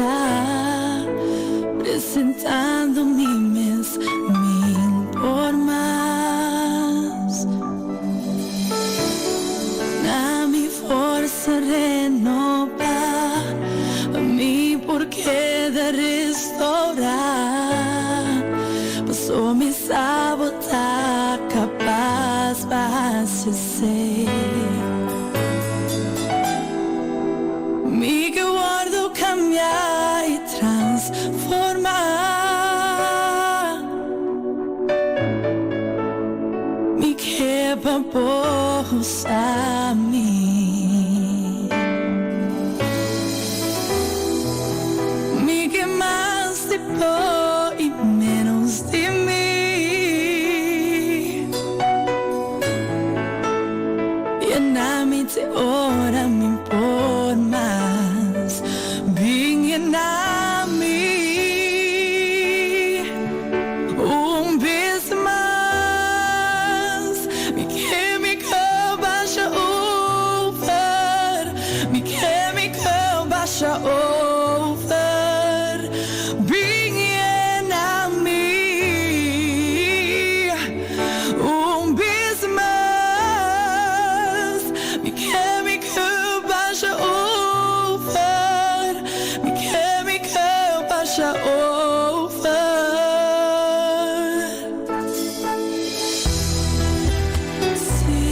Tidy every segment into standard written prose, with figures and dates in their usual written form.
postra, presentando mi mes mi'n por mas. Na mi forsa renoba, pa mi por keda restaura, paso mi sa bo ta kapas pa hasi esei. Mi ke wòrdu kambiá i transformá. Mi ke pa bo usa mi. Mi ke mas di bo i ménos di mi. Yena mi te ora mi por mas. Bin yena mi un bes mas. Mi ke mi ke basha over. Mi ke mi ke basha over. Bin yena mi un bes mas. Mi ke mi ke basha over. Mi ke mi ke basha over. Sí.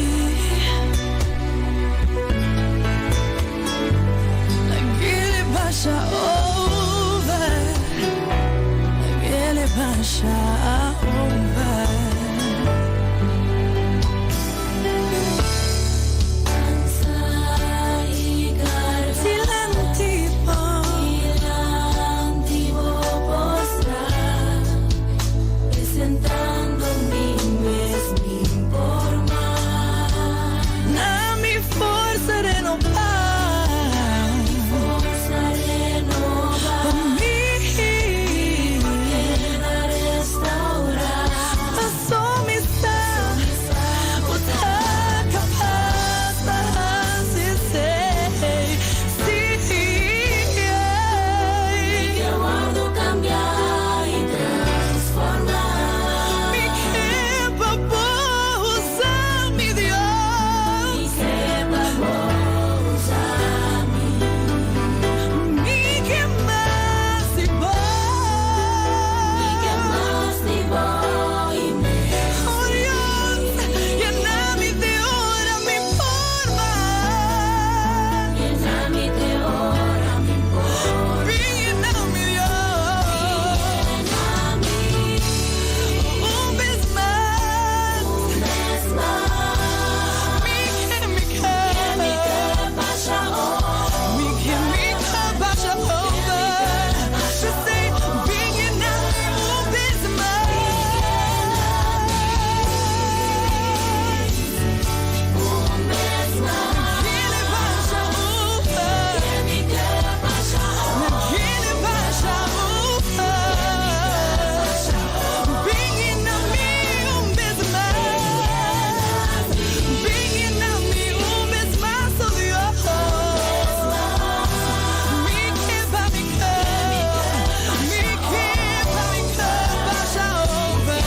Lag'é basha over. Lag'é basha over. Dilanti bo. Dilanti bo postra, presentando mi mes mi'n por mas. Na mi forsa renoba. Forsa renoba, Pa mi. Keda restaura. Paso mi sa. Bo ta kapas pa hasi esei. Sí. Ke wòrdu kambiá i transformá. Mi ke pa bo usa mi, Dios. Mi ke pa bo usa mi. Mi ke mas di bo. Mi ke mas di bo i ménos. Oh Dios, yena mi te ora mi por mas. Yena mi te ora mi por. Bin yena mi, Dios. Yena mi. Un bes mas. Un bes mas. Mi ke mi ke. Mi ke basha over. Mi ke mi ke basha over. Just say, bin yena mi un bes mas. Un bes mas. Lag'é basha over. Mi ke basha over. Lag'é basha over. Bin yena mi un bes mas. Bin yena mi un bes mas, oh Dios. Mi ke pa mi ke. Mi ke pa mi ke basha over.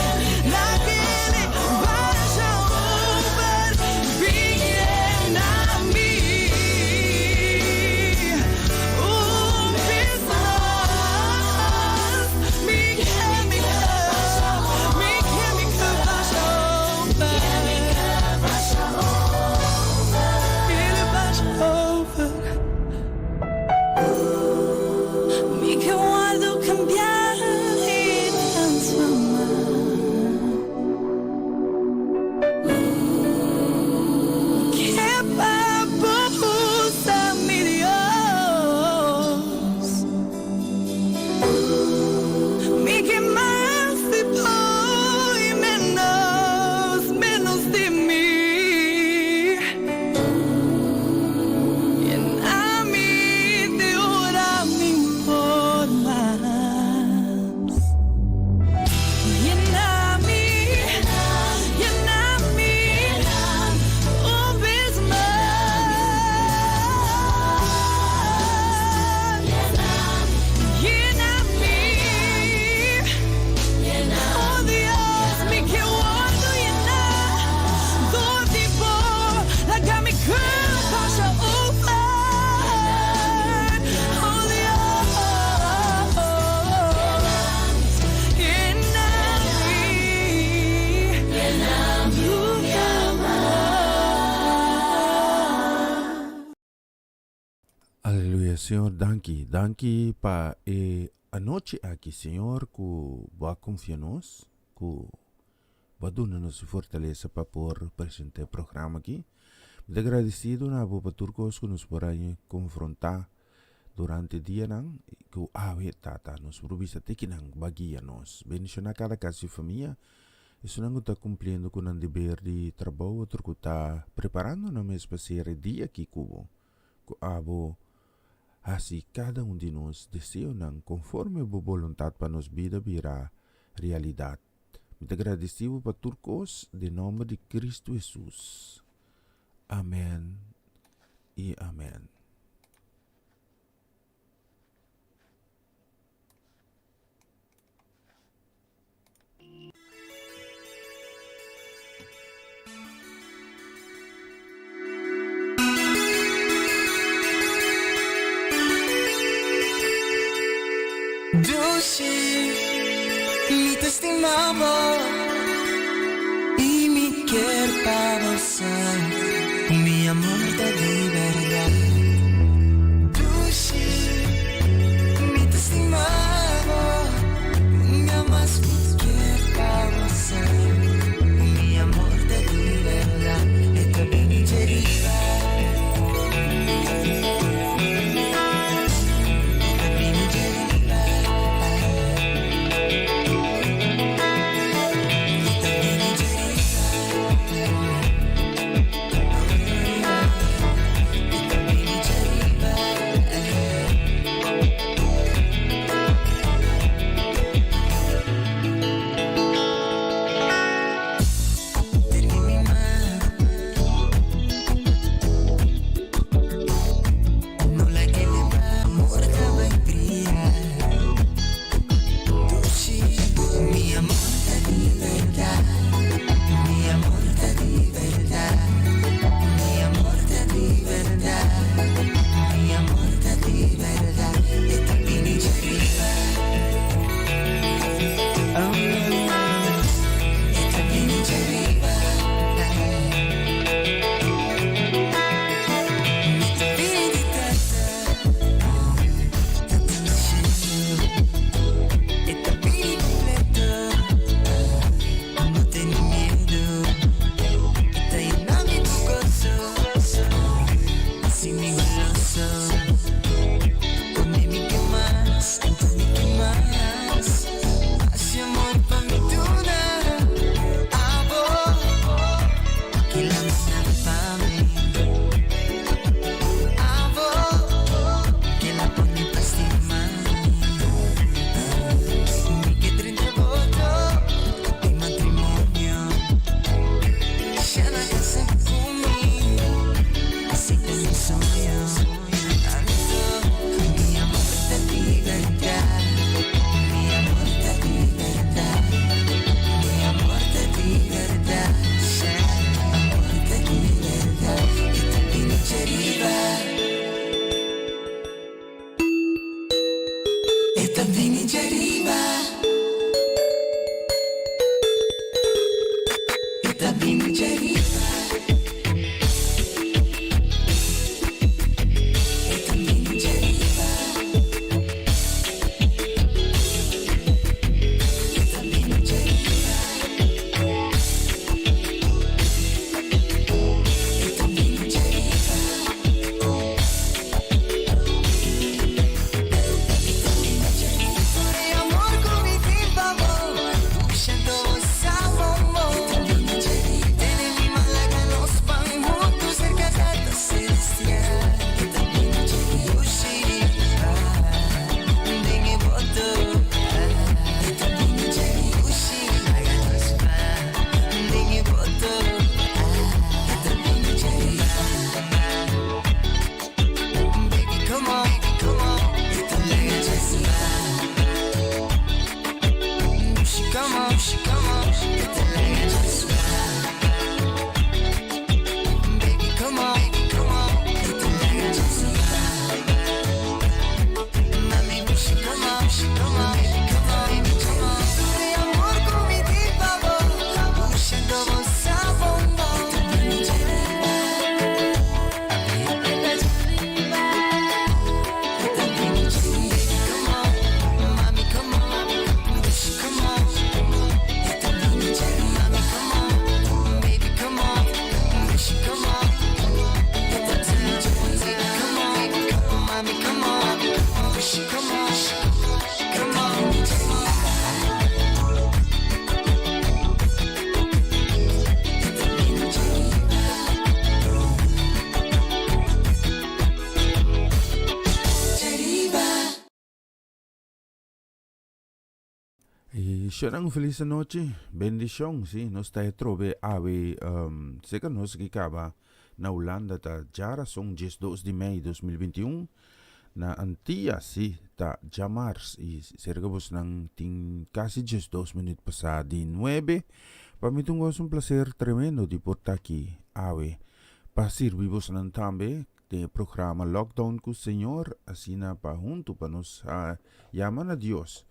Lag'é basha over. Bin yena mi un bes mas. Mi ke mi ke. Mi ke mi ke basha over. Basha over. Lag'é basha over. Mi ke wòrdu kambiá i transformá. Ke pa bo usa mi, Dios. Mi ke mas di bo i ménos, ménos di mi. Yena mi te ora mi'n por mas. Señor, danki. Danki pa e anochi aki, Señor, ku Bo a konfia nos, ku Bo a duna nos e fortalesa pa por presentá e programa aki. Mi ta agradesido na Bo pa tur kos ku nos por a konfrontá durante dianan ku awe, Tata. Nos por bisa te kinan Bo a guia nos. Bendishoná kada kas i famia. Esunnan ku ta kumpliendo ku nan deber di trabou, otro ku ta preparando nan mes pa sera e dia aki ku Bo. Ku abo hasi kada un di nos deseonan konforme bo boluntat pa nos bida bira realidat. Mi ta gradisí bo pa tur kos den nòmber di Kristu Hesus. Amèn i amèn. Dushi, mi ta stima bo i mi kier pa bo sa ku mi amor ta di bèrdat. Dushi, mi ta stima bo, nunca mas mi kier pa bo sa ku mi amor ta di bèrdat. E ta bini dje riba. E ta bini dje riba. I shonan un felis anochi, bendishon, si, nos ta e trobe awe, um, seka nos ki kaba na Hulanda ta djarason 12 di mei 2021, na Antia, si, ta djamars, i serka bosnan tin kasi 12 minuut pasá di nuebe. Pa mi ta un goso, un placer tremendo di por ta aki awe pa sirbi bosnan tambe den e programa Lockdown ku Señor, asina pa huntu pa nos yama na Dios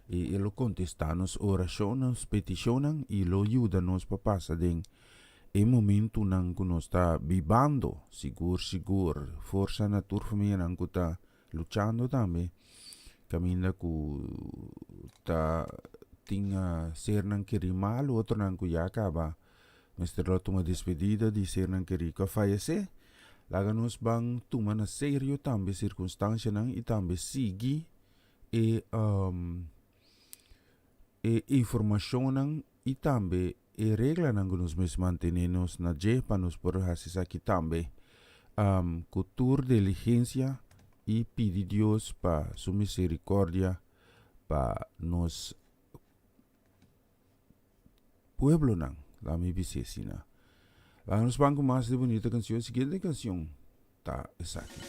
i e lo kontestá nos orashonnan, nos petishonnan i lo yuda nos pa pasa den e momentunan ku nos ta bibando. Sigur sigur forsa na tur famianan ku ta luchando tambe kaminda ku ta tin sernan kerí malu, otronan ku ya kaba mester lo tuma despedida di sernan kerí ku a fayesé. Laga nos ban tuma na serio tambe sirkunstansianan i tambe sigui e e informashonnan i tambe e reglanan ku nos mes mantené nos na dje pa nos por hasi esaki tambe ku tur diligensia i pidi Dios pa su misericordia pa nos pueblonan, laga mi bis'é asina. Laga nos ban ku mas di bunita kanshon. Siguiente kanshon ta esaki.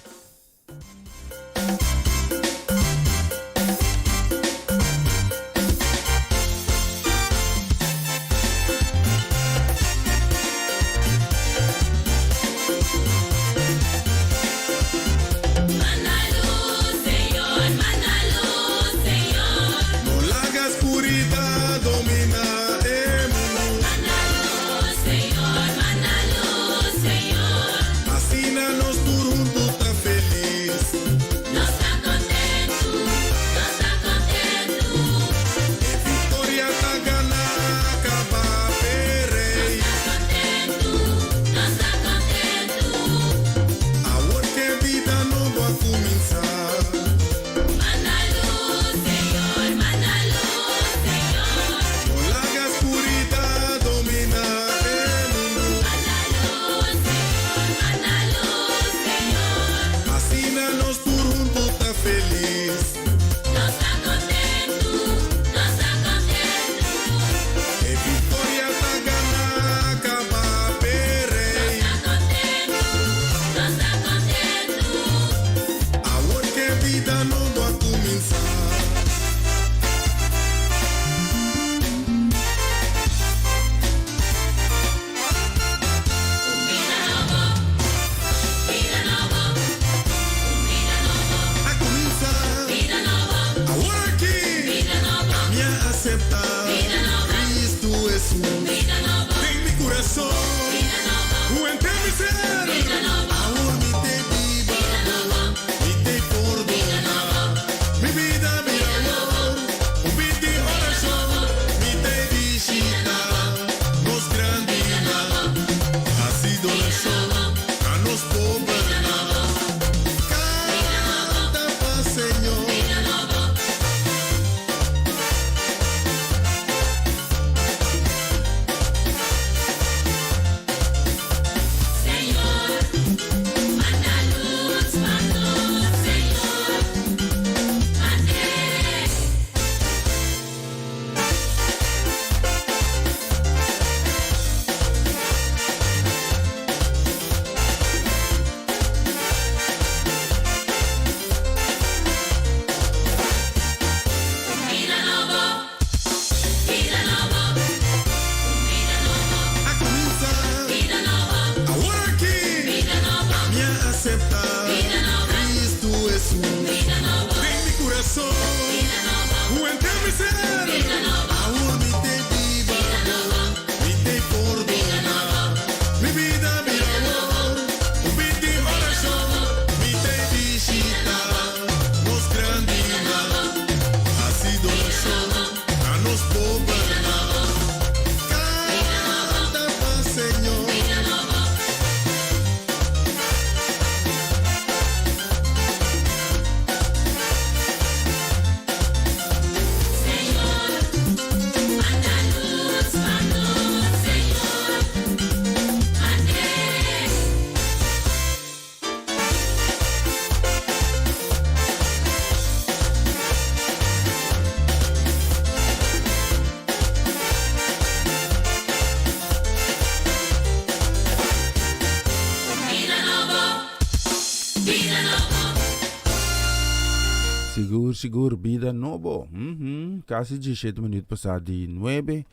sigur bida nobo. Mm Kasi 17 minuut pasá di 9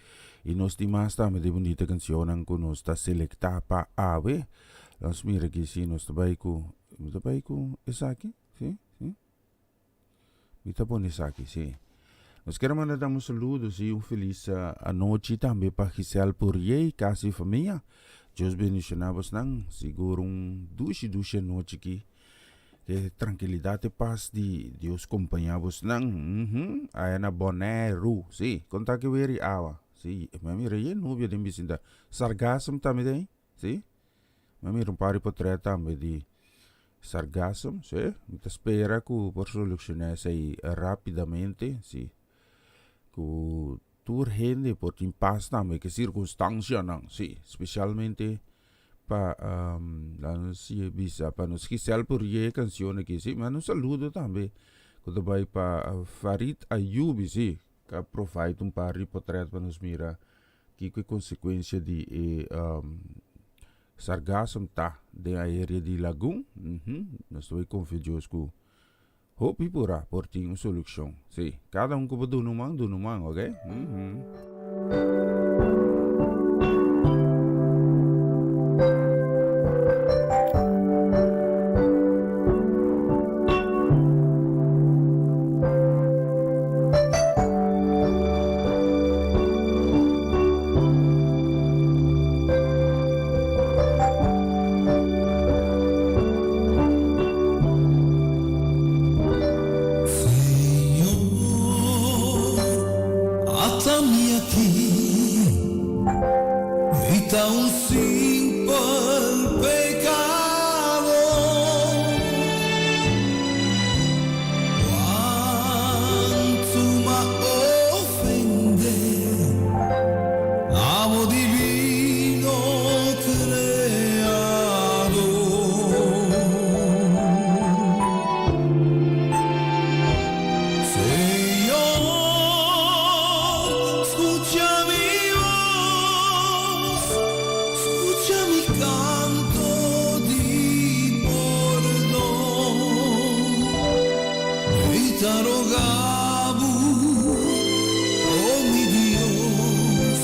i nos tin mas tambe di bunita cancionnan ku nos ta selektá pa awe. Nos mira aki si nos ta bai ku, mi ta bai ku esaki? Si, si. Mi ta pone esaki, si. Nos kier manda dam un saludo, si, un felis anochi tambe pa Giselle Pourier, kas i famia. Dios bendiciona bosnan. Sigur un dushi dushi anochi ki. Ke trankilidat i pas di Dios kompañá bosnan. Mhm. Aya na Boneiru, si. Kon ta ki weer i awa? Si, mi a mira yen nubia den bisinda. Sargassum tambe den, si. Mi a mira un par di potrèt tambe di sargassum, si. Mi ta spera ku por solushoná esei rápidamente, si. Ku tur hende por tin pas tambe ku e sirkunstansianan, si. Spesialmente pa laat nos bisa pa nos Giselle Pourier e cancion aki si manda un saludo tambe cu ta bay pa Farid Ayubi si ca provide un par di potret pa nos mira kico e consecuencia di e sargassum ta den area di Lagun nos ta bay confia Dios cu Hopi pura por tin un solucion. Si, cada un cu por duna un man, duna un man, ok? Señor, ata mi aki, mi ta un simpel pecador. Cuantu m'a ofende abo divino Creador. Señor, scucha mi voz, scucha mi canto di pordon. Mi ta roga bo, oh mi Dios,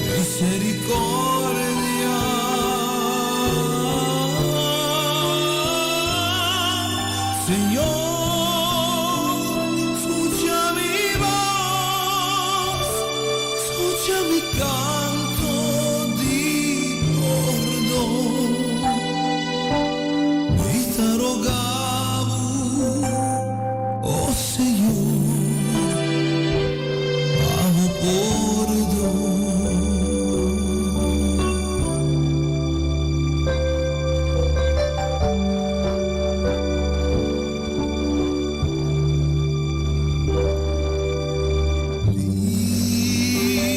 misericordia. Señor, scucha mi voz, scucha mi canto di pordon. Mi ta roga bo, oh Señor, pa bo pordon.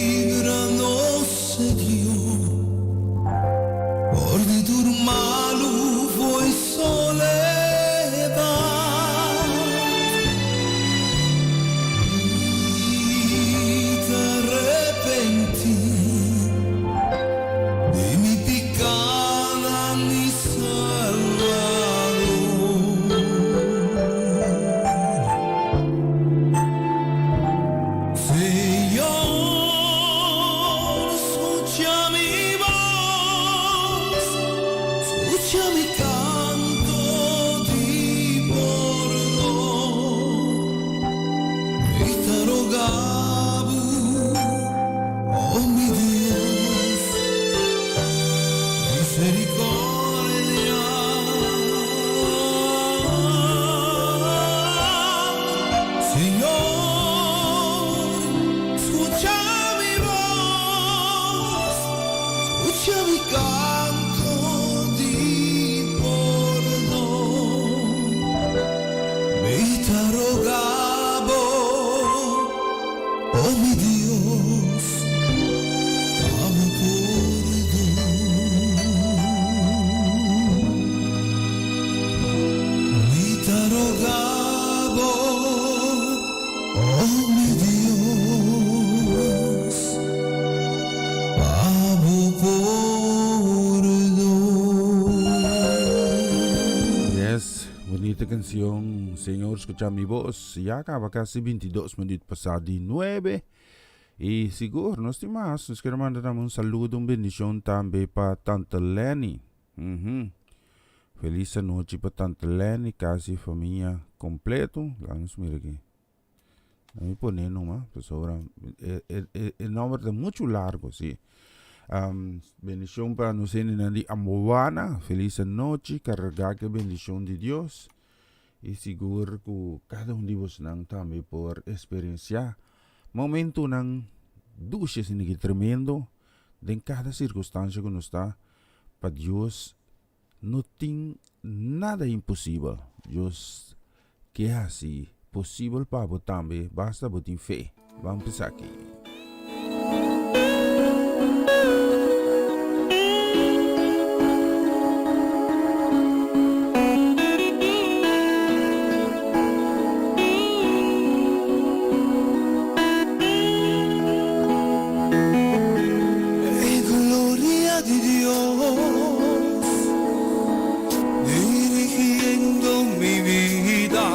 Líbranos, Señor, for di tur malu fo'i soledat. Mi ta repentí di mi pikánan, mi Salvador. Señor, scucha mi voz, scucha mi canto di pordon. Mi ta roga bo, oh mi Dios, misericordia. Señor, scucha mi voz, scucha mi canto di pordon. Mi ta roga bo, oh mi Dios, pa bo pordon. Mi ta roga bo, oh mi Dios, pa bo pordon. Yes, bunita cancion. Señor Señor mi voz. Ya kaba kasi 22 minuut pasá di 9. I sigur, nos tin mas. Nos kier manda tambe un saludo, un bendishon tambe pa Tante Lenny. Mhm. Felis anochi pa Tante Lenny, kasi famia kompleto. Laga nos mira aki. A mi pone numa, pasobra e, e, e, e nomber ta mucho largo, sí. Bendishon pa nos hendenan di Amboana. Felis anochi, kargá ku e bendishon di Dios. I sigur ku kada un di bosnan tambe por eksperensiá momentunan dushi asina ki tremendo den kada sirkunstansia ku nos ta, pa Dios no tin nada imposibel. Dios ke hasi posibel pa bo tambe, basta bo tin fe. Ban p'esaki. E gloria di Dios dirigiendo mi vida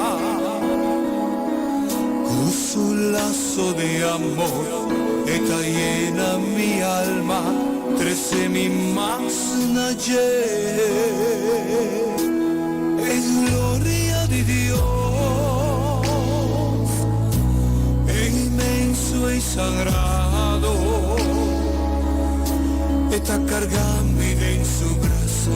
cu su lazo de amor e ta yena mi alma trece mi mas na dje. E gloria di Dios inmenso y sagrado e ta carga mi den su brasa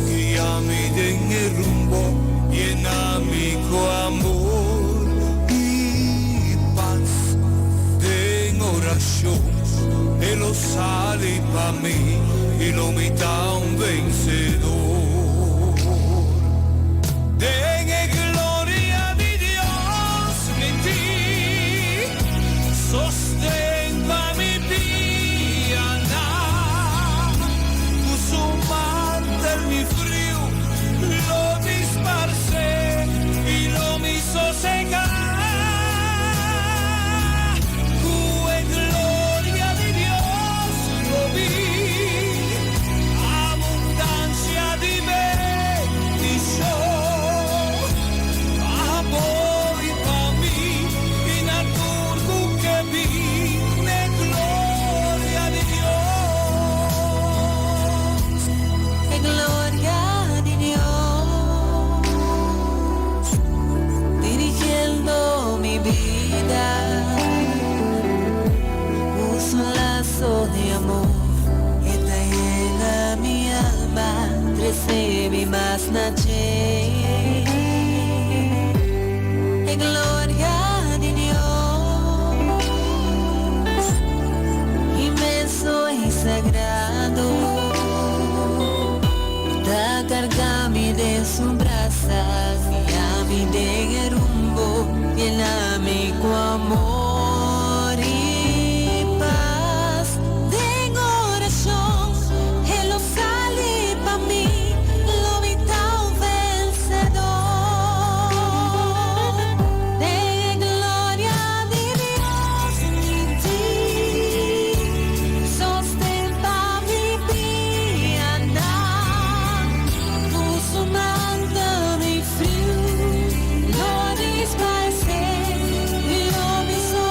guia mi den e rumbo yena mi cu amor y paz. Den oracion e lo sali pa mi y lo mi ta un vencedor. Den e gloria di Dios mi tin sosten pa mi pianan, cu su mantel mi friu lo disparce y lo mi sosega. Cu e gloria di Dios lo bin abundancia di bendicion pa bo y pa mi y na tur cu ke bin e gloria di Dios. E gloria di Dios dirigiendo mi bida, Puso un lazo de amor e ta yena mi alma, trece mi mas na dje. E gloria di Dios inmenso y sagrado ta carga mi den su brasa, guia mi den e rumbo, yena mi cu amor y paz. Den oracion e lo sali pa mi, lo mi ta un vencedor. Den e gloria di Dios mi tin sosten pa mi pianan, cu su mantel mi friu lo disparce y lo mi sosega.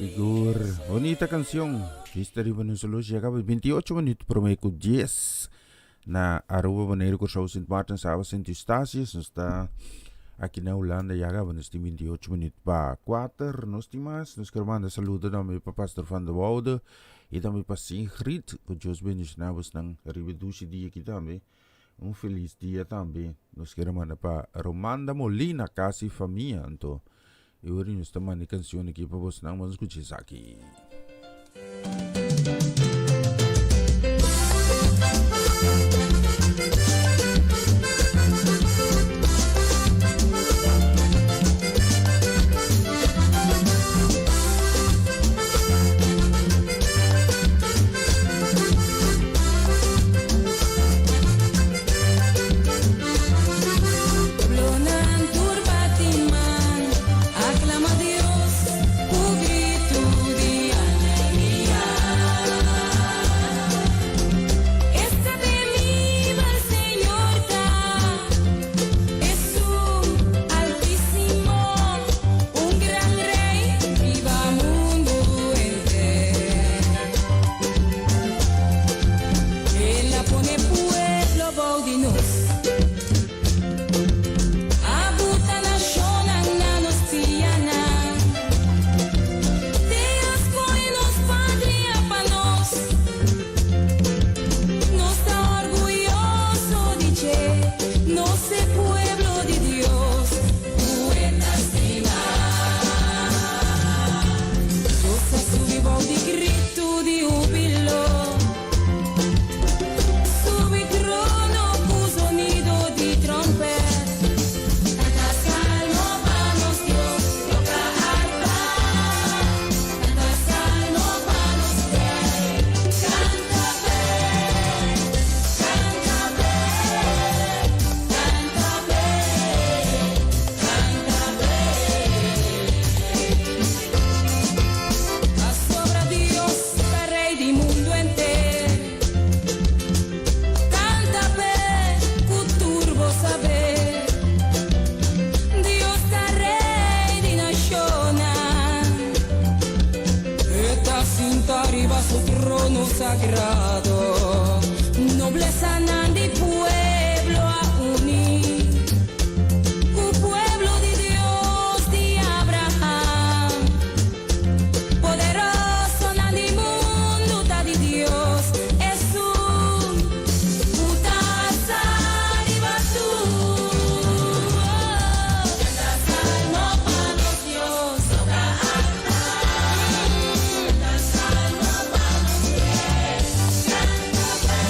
Sigur. Bonita canción. Vista riba nos luz llega 28 minuut prome cu 10 na Aruba, Bonaire, Curaçao, Sint Maarten, Saba, Sint Eustatius. Nos ta aki na Hulanda ya caba nos tin 28 minuut pa 4. Nos tin mas. Nos quier manda saludo tambe pa Pastor Van de Woude y tambe pa Sigrid. Cu Dios bendiciona bosnan riba e dushi dia aki tambe. Un feliz dia tambe nos quier manda pa Romanda Molina, casa y famia. Anto e ora nos ta manda e cancion aki pa bosnan. Bo scucha esaki. Pueblonan tur bati man, aclama Dios cu gritu di alegria. Esta temibel Señor ta, Esun Altísimo, un gran Rey riba mundu henter. El a pone pueblo bou di nos. A buta nashonnan na nos pianan. Te a skohe nos patria pa nos. Nos ta orguyoso di dje, nos e pueblo di Dios, ku e ta stima. Nos a subi bou di gritu di hubilo, subi trono ku zonido di trompet. Kanta salmo pa nos Dios, toka arpa. Kanta salmo pa nos Rei. Kanta p'e, kanta p'e, kanta p'e, kanta p'e. Pasobra Dios ta Rei di mundu henter. Kanta p'e ku tur bo saber. Dios ta Rei di nashonnan. E ta sinta riba su trono sagrado. Noblesanan di pueblo a uni ku pueblo di Dios di Abraham. Poderosonan di mundu ta di Dios, esun ku ta alsa riba tur. Kanta salmo pa nos Dios, toka arpa. Kanta salmo pa nos Rei. Kanta p'e,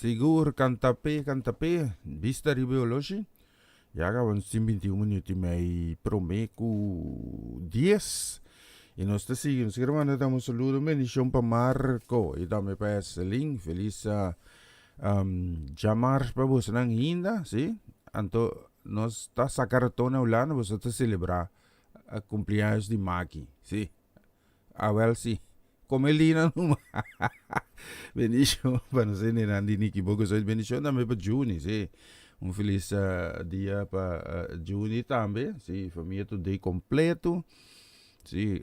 Sigur, kanta p'e, kanta p'e. Bista riba e oloshi. Ya kaba nos tin bintiun minuut i mei promé ku dies. I nos ta sigui. Nos kier manda tambe un saludo, un bendishon pa Marco i tambe pa Esselin. Felis djamars pa bosonan hinda, si. Anto nos ta saka raton na Hulanda, boso ta selebrá kumpleaños di Maki, si. Awel si. Come lina numa. Bendicion pa nos hendenan di Nikiboco Zuid. Bendicion tambe pa Juni, si. Un feliz dia pa Juni tambe. Si, familia today completo. Si.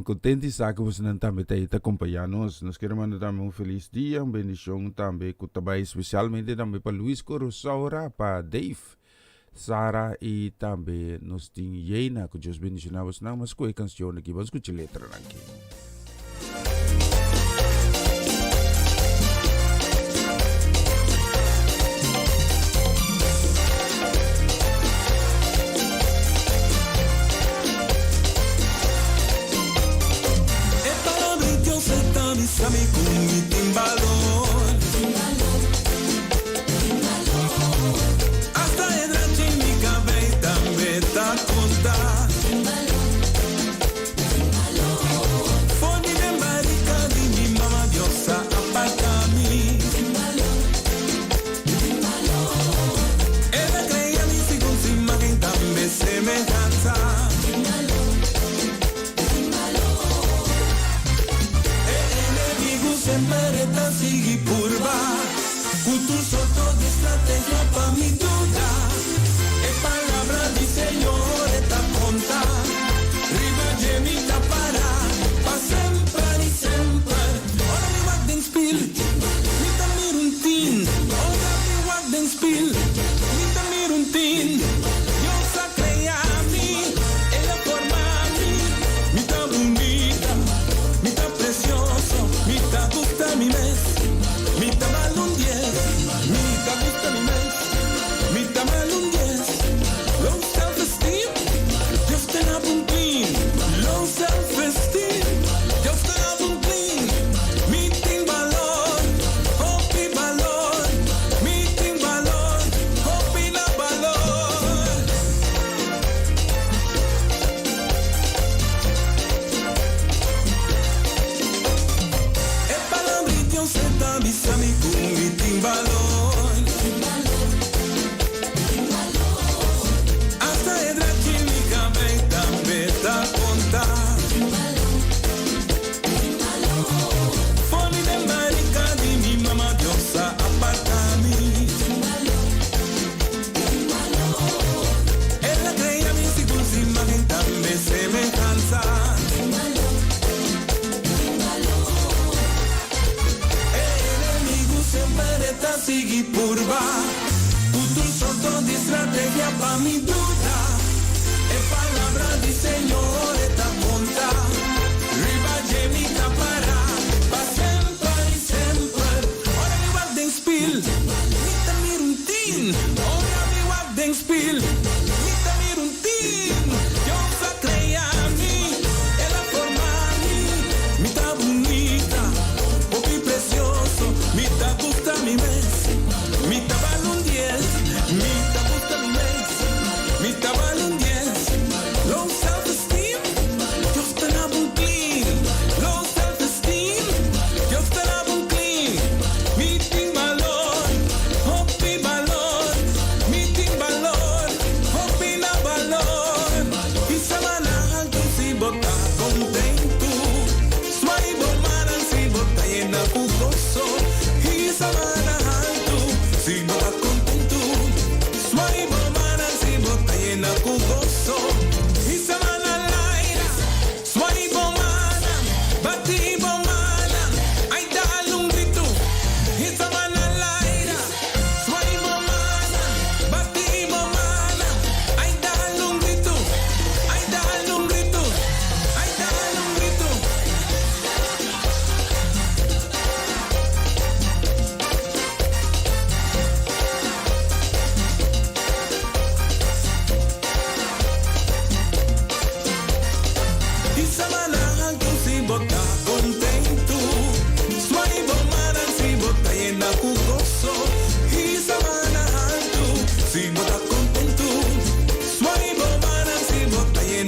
Contento di sa cu bosonan tambe ta ta acompaña nos. Nos kier manda tambe un feliz dia, un bendicion tambe cu ta bay especialmente tambe pa Luis Corosaura, pa Dave. Sara y tambe nos tin Yeina cu Dios bendiciona bosnan mas cu e cancion aki ban scucha letranan aki. E palabra di Dios e ta bisa mi cu mi tin balor. Hasta e drachi mi cabey tambe ta conta. For di den barica di mi mama Dios a aparta mi. El a crea mi segun su imagen tambe semehanza. E enemigo semper e ta sigui purba Cu tur sorto di strategia pa mi duda. E palabra di Señor e ta conta, Riba dje mi ta para pa semper y semper. Ora mi wak den spiel, mi ta mira un tin. Ora mi wak den spiel, mi ta mira un tin. Dios a crea mi, El a forma mi. Mi ta bunita, mi ta precioso, mi ta gusta mi mes. Mi ta mal un dies, mi ta gusta mi mes. Mi ta mal un dies. Low self-esteem, Dios ta na bon clean. Low self-esteem, Dios ta na bon clean. Mi tin balor, hopi balor. Mi tin balor, hopi na balor. E palabra di Dios e ta bisa mi cu mi tin balor. Hasta e drachi mi cabey tambe ta conta. For di den barica di mi mama Dios a aparta mi. El a crea mi segun su imagen tambe semehanza. E enemigu semper e ta sigui purba ku tur sorto di strategia pa mi duda. E palabra di Señor e ta konta, riba dje mi ta para pa semper i semper. Ora mi wak den spil, mi ta mira un tin. Ora mi wak den spil, mi ta mira un tin. Dios a crea mi, El a forma mi. Mi ta bunita, hopi precioso. Mi ta gusta mi mes, mi ta bal un dies. Mi ta gusta mi mes, mi.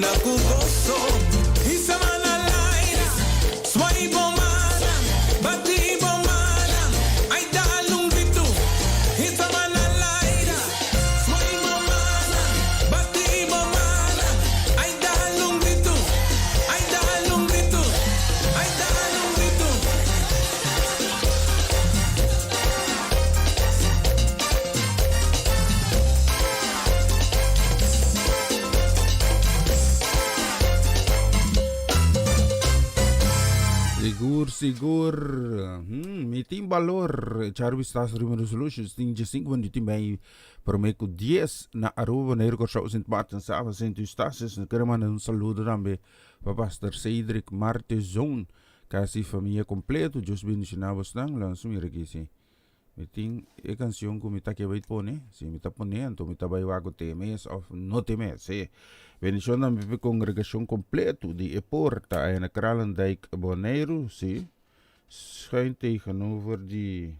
Yena ku goso. Hisa man na laira, Swai bo mannan, Bati bo mannan, Ai dal un gritu. Hisa man na laira, Swai bo mannan, Bati bo mannan, Ai dal un gritu. Ai dal un gritu. Ai dal un gritu. Sigur, sigur. Mi tin balor. Echar vistazo riba resolutions. Tin 15 minuut y mei prome cu 10 na Aruba, Bonaire, Curaçao, Sint Maarten, Saba, Sint Eustatius. Nos quiere manda un saludo tambe pa Pastor Cedric Martezon. Casi familia completo. Dios bendiciona bosnan. Laat nos mira aki si. Mi tin e kanshon ku mi ta ke bai pone. Si mi ta pone, anto mi ta bai wak ku te mes òf no te mes. Sí. Bendishon tambe pa e kongregashon kompleto di E Porta aya na Kralendijk, Boneiru. Sí. Schuin tegenover di.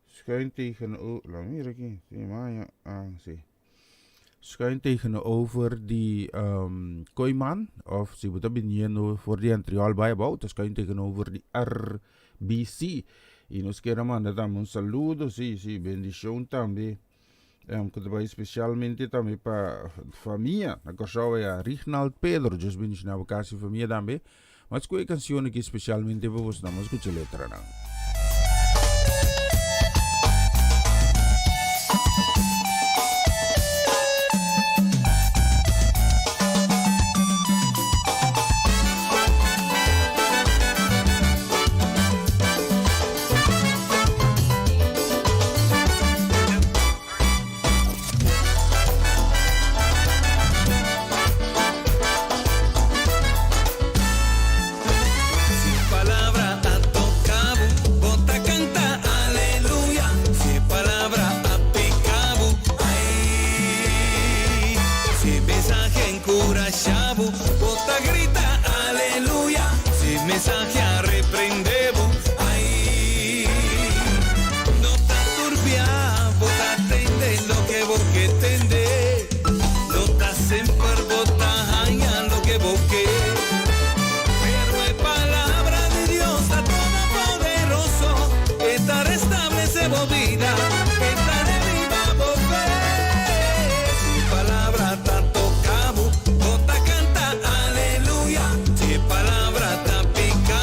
Schuin tegenover. Laat me mira aki. Sí, maña. Ah, sí. Schuin tegenover di um, Kooiman, of si bo ta biniendo for di Antriol bai abou, ta schuin tegenover di RBC. Y nos quiere manda tambe un saludo, sí, sí, bendición tambe. Um, ku ta bai especialmente tambe pa famia na Kòrsou ya Rignald Pedro, Dios bendiciona bo kas y famia tambe. Mas ku e canción aki especialmente pa bosnan, mas escucha letranan. Si palabra a toca bo, bo ta canta aleluya. Si palabra a pica bo, ay. Si mensahe encurasha bo, bo ta grita aleluya. Si mensahe a reprende bo, ay. No ta turbia, bo ta tende loke bo ke tende. No ta semper bo ta haña loke bo ke. Pero e Palabra di Dios ta todopoderoso, e ta restablece bo bida, e ta reviva bo fe. Si Palabra ta toca bo, bo ta canta aleluya. Si Palabra ta pica.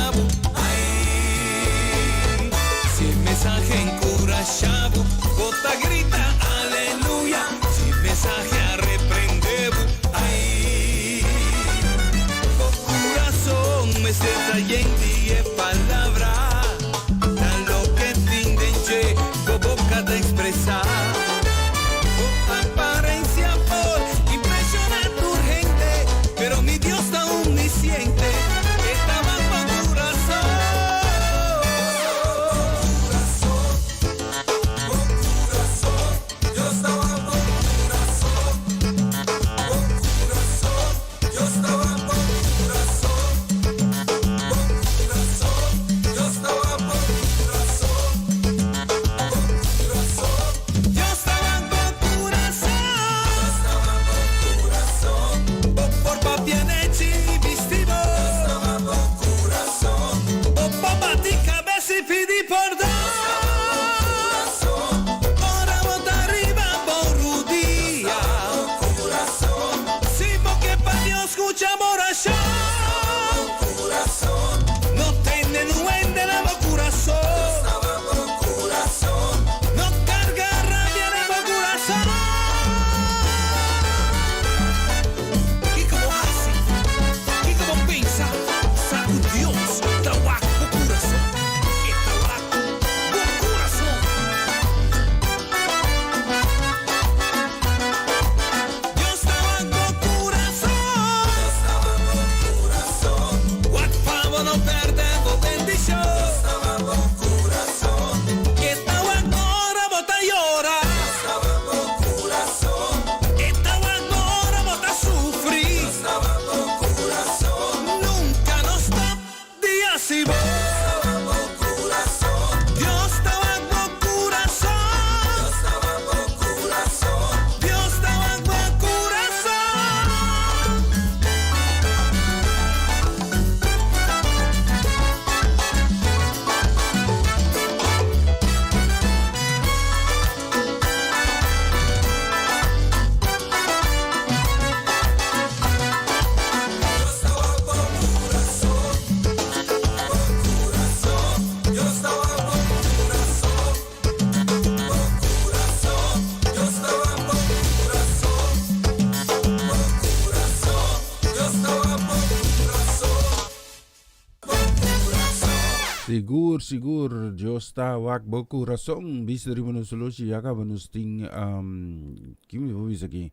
Sigur, sigur, Dios ta wak bo kurason. Bisa riba nos solushi, ya kaba nos tin, um, ki mi por bisa aki?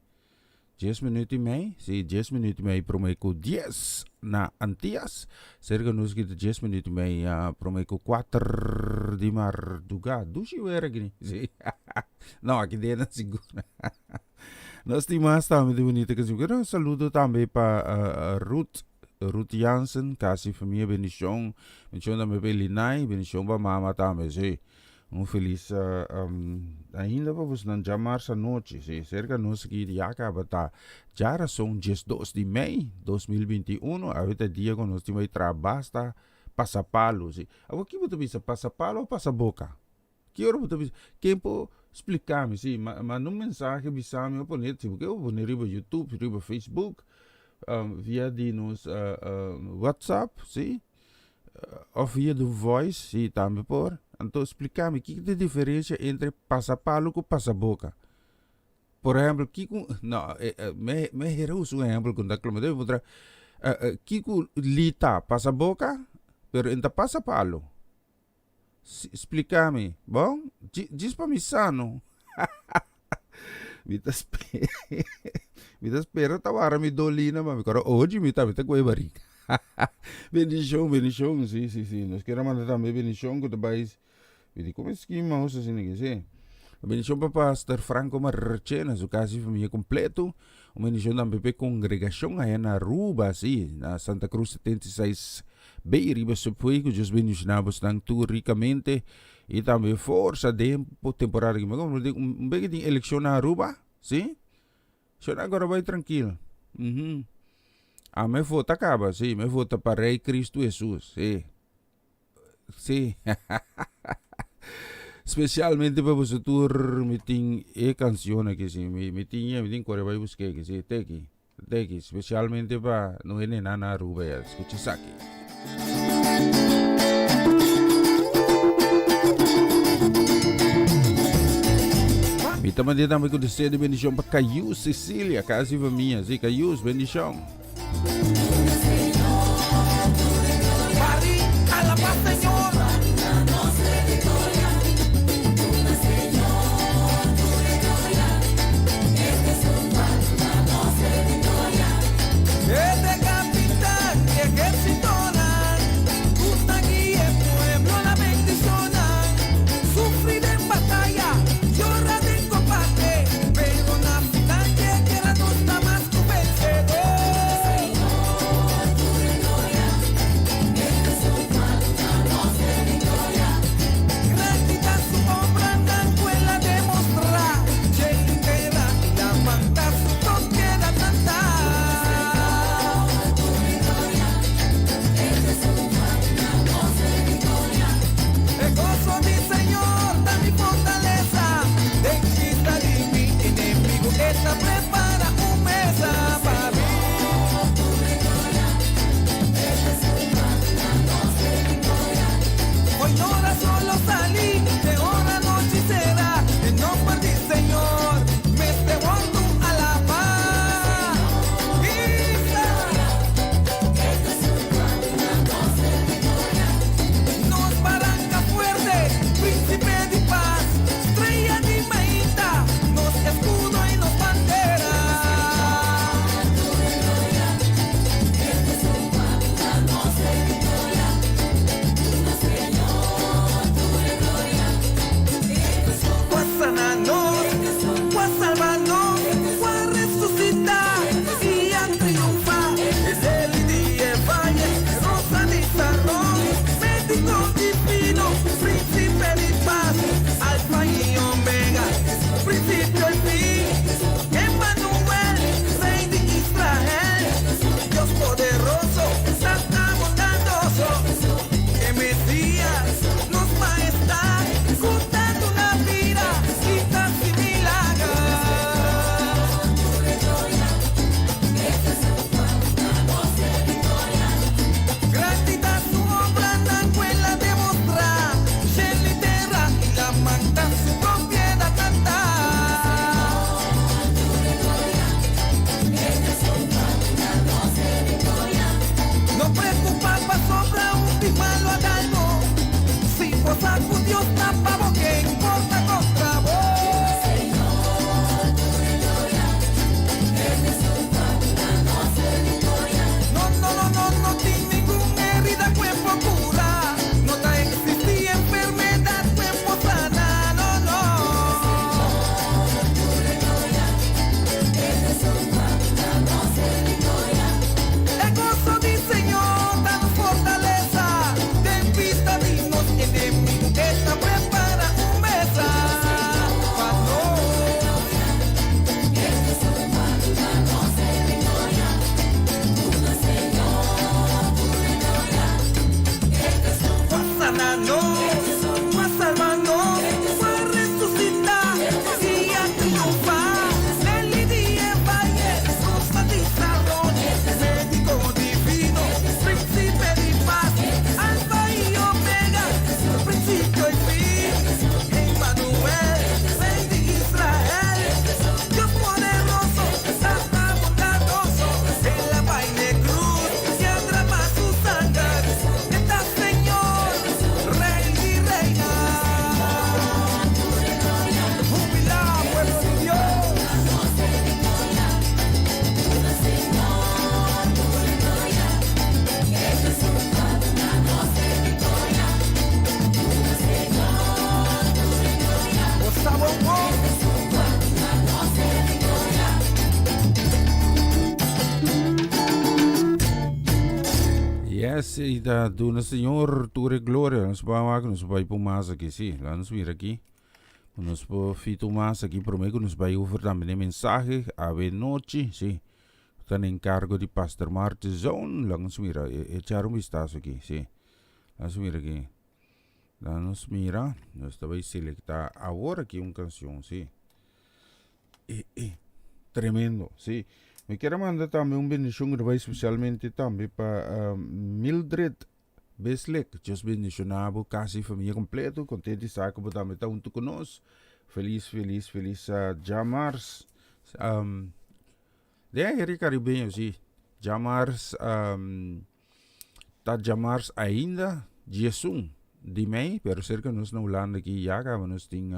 Dies minuut i mei, si, dies minuut i mei promé ku dies na Antias. Serka nos ki ta dies minuut i mei ya promé ku kuater di mardugá. Dushi wer aki, si. No, aki den sigur. Nos tin mas tambe di bunita canción. Quiero un saludo tambe pa uh, Ruth, Ruth Jansen, casi familia bendición. Bendición tambe pa Elinay, bendición pa mama tambe, sí. Un feliz uh, um, ainda pa bosnan djamars anochi, sí. Cerca nos aquí ya acaba ta ya razón 12 di mei 2021. Awe ta dia cu nos tin bai traha basta pasapalo, sí. Awo ki bo ta bisa, pasapalo o pasaboca? Ki ora bo ta bisa? Ken por spliká mi? Sí, manda un mensahe bisa mi o pone, si bo ke bo pone riba YouTube, riba Facebook, via di nos WhatsApp, sí, òf via di voice, sí, tambe por. Anto spliká mi kiko ta e diferensia entre pasapalu ku pasaboka. Por ehèmpel, kiko, no, mi mi hera usa un ehèmpel ku no ta kla, mi debe puntra, kiko li ta pasaboka, pero e no ta pasapalu. Splica mi. Bon, djis pa mi sa no. Mi ta spera, mi ta spera ta wara mi dolina, ma mi kora oji mi ta, mi ta koe barriga. Bendicion, bendicion, si, si, si. Nos kier a manda tambe bendicion ku ta bai, mi di como es ki mouse asina ki, si. Bendicion pa Pastor Franco Marchena, su casa y familia completo. Un bendicion tambe pa e congregacion aya na Aruba, si, na Santa Cruz 76 B riba Subway ku Dios bendiciona bosnan tur ricamente y tambe forsa den temporada aki. Un beke tin eleccion na Aruba, si? Shona agora bai trankil. Mhm. Ah, me vota caba, si, me vota pa Rey Cristo Jesus, si. Sí. Specialmente pa boso tur mi tin e cancion aki sí. Mi, mi tin mi tin corre bai busque aki sí. Te aki. Te aki. Specialmente pa no hende na na Aruba ya. Escucha esaki. Mi ta mandé tambe ku deseo di bendicion pa Cayus Cecilia, casi famia. Sí, Cayus, bendicion. Yes, i ta duna Señor tur e gloria. Nos por wak, nos por bai por mas aki, sí. Laat nos mira aki. Nos por fita un mas aki promé ku nos bai over tambe den mensahe awe nochi, sí. Ta na enkargo di Pastor Marty Zone. Laat nos mira, echar un vistazo aki, sí. Laat nos mira aki. Laat nos mira, nos ta bai selektá awor aki un kanshon, sí. E, e, tremendo, sí. Mi kier a manda tambe un bendishon riba especialmente tambe pa Mildred Beslek. Dios bendishoná bo kas i famia kompleto. Kontent di sa ku bo tambe ta huntu ku nos. Felis, felis, felis djamars. Um, den aire karibeño, sí. Djamars, um, Ta djamars ainda 11 di mei, pero serka nos na Hulanda aki ya kaba nos tin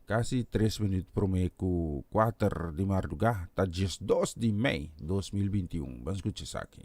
kasi 3 minuut prome ku 4 di mardugá, ta 12 di mei 2021. Ban skucha esaki.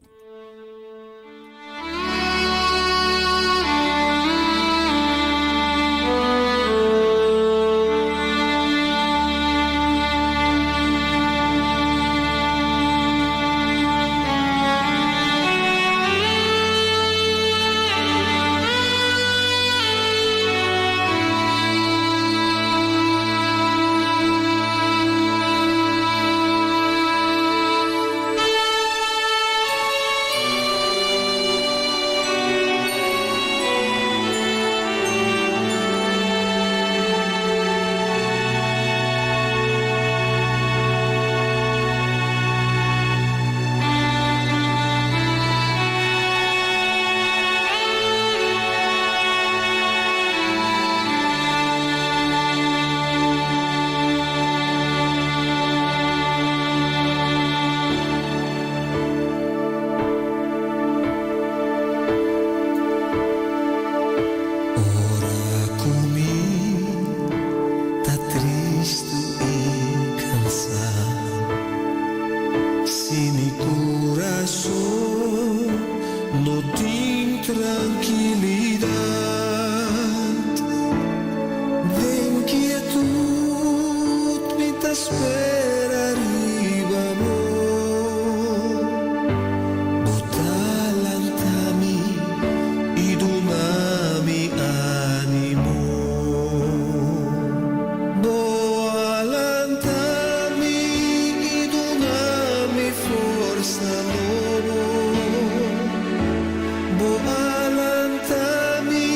Ora ku mi ta tristu i kansá, si mi kurason no tin trankilidat, den kietut mi ta spera riba bo. Bo ta lanta mi i duna mi ánimo. Bo a lanta mi i duna mi forsa nobo. Bo a lanta mi.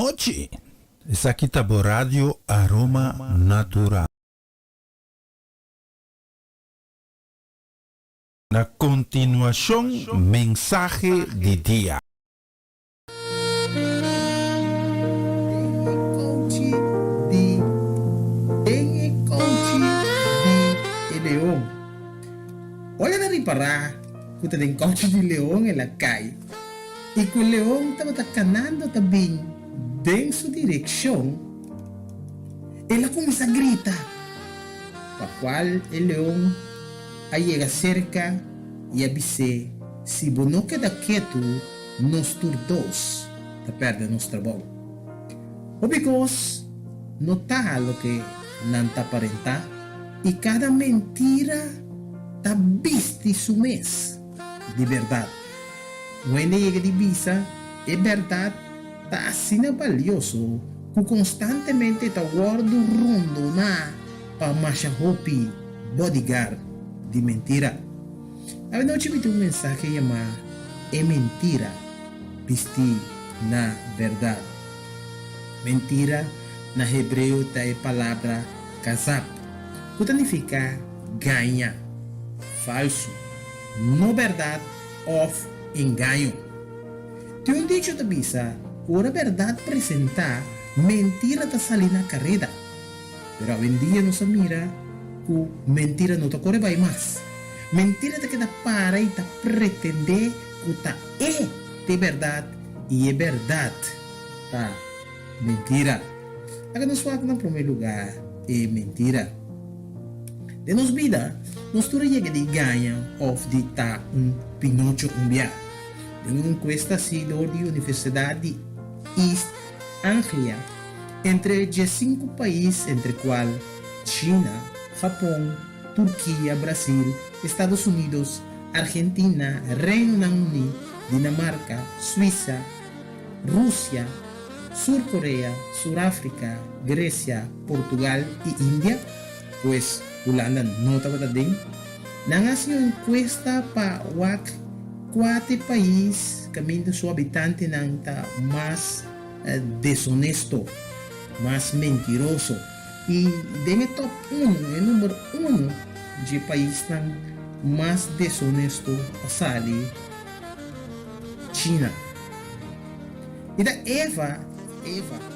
nochi. Esaki ta bo radio Aroma Natural. Na kontinuashon mensahe di dia. Den e kouchi di Den e kouchi di e leon. Ora el a ripará ku ta den kouchi di leon el a kai i ku e leon tabata kanando ta bin den su direkshon, el a kuminsá grita, pa kual e leon a yega serka i a bis'é, Si bo no keda ketu, nos tur dos ta pèrdè nos trabou. Hopi kos no ta loke nan ta aparentá i kada mentira ta bisti su mes di bèrdat. Un hende yega di bisa e bèrdat ta asina balioso ku konstantemente ta wòrdu rondoná pa masha hopi bodyguard di mentira. Awenochi mi tin un mensahe yamá E Mentira Bistí na Bèrdat. Mentira na hebreo ta e palabra kazab, ku ta nifiká gaña, falsu, no bèrdat òf engaño. Tin un dicho ta bisa ku ora bèrdat presentá, mentira ta sali na kareda. Pero awendia nos a mira ku mentira no ta kore bai mas. Mentira ta keda para i ta pretendé ku ta e t'e bèrdat i e bèrdat ta mentira. Laga nos wak na promé lugá e mentira. Den nos bida nos tur a yega di gaña òf di ta un pinocho un bia. Den un enkuesta hasi dor di Universidat di East Anglia, Entre diesinku pais entre kual China, Japon, Turkia, Brasil, Estados Unidos, Argentina, Reinonan Uní, Dinamarka, Suisa, Rusia, Sur Korea, Sur Afrika, Gresia, Portugal i India, pues Hulanda no tabata den, nan a hasi un enkuesta pa wak kua ta e pais kaminda su habitantenan ta mas deshonesto, mas mentiroso i den e top unu, e number unu dje paisnan mas deshonesto a sali China. I ta Eva, Eva.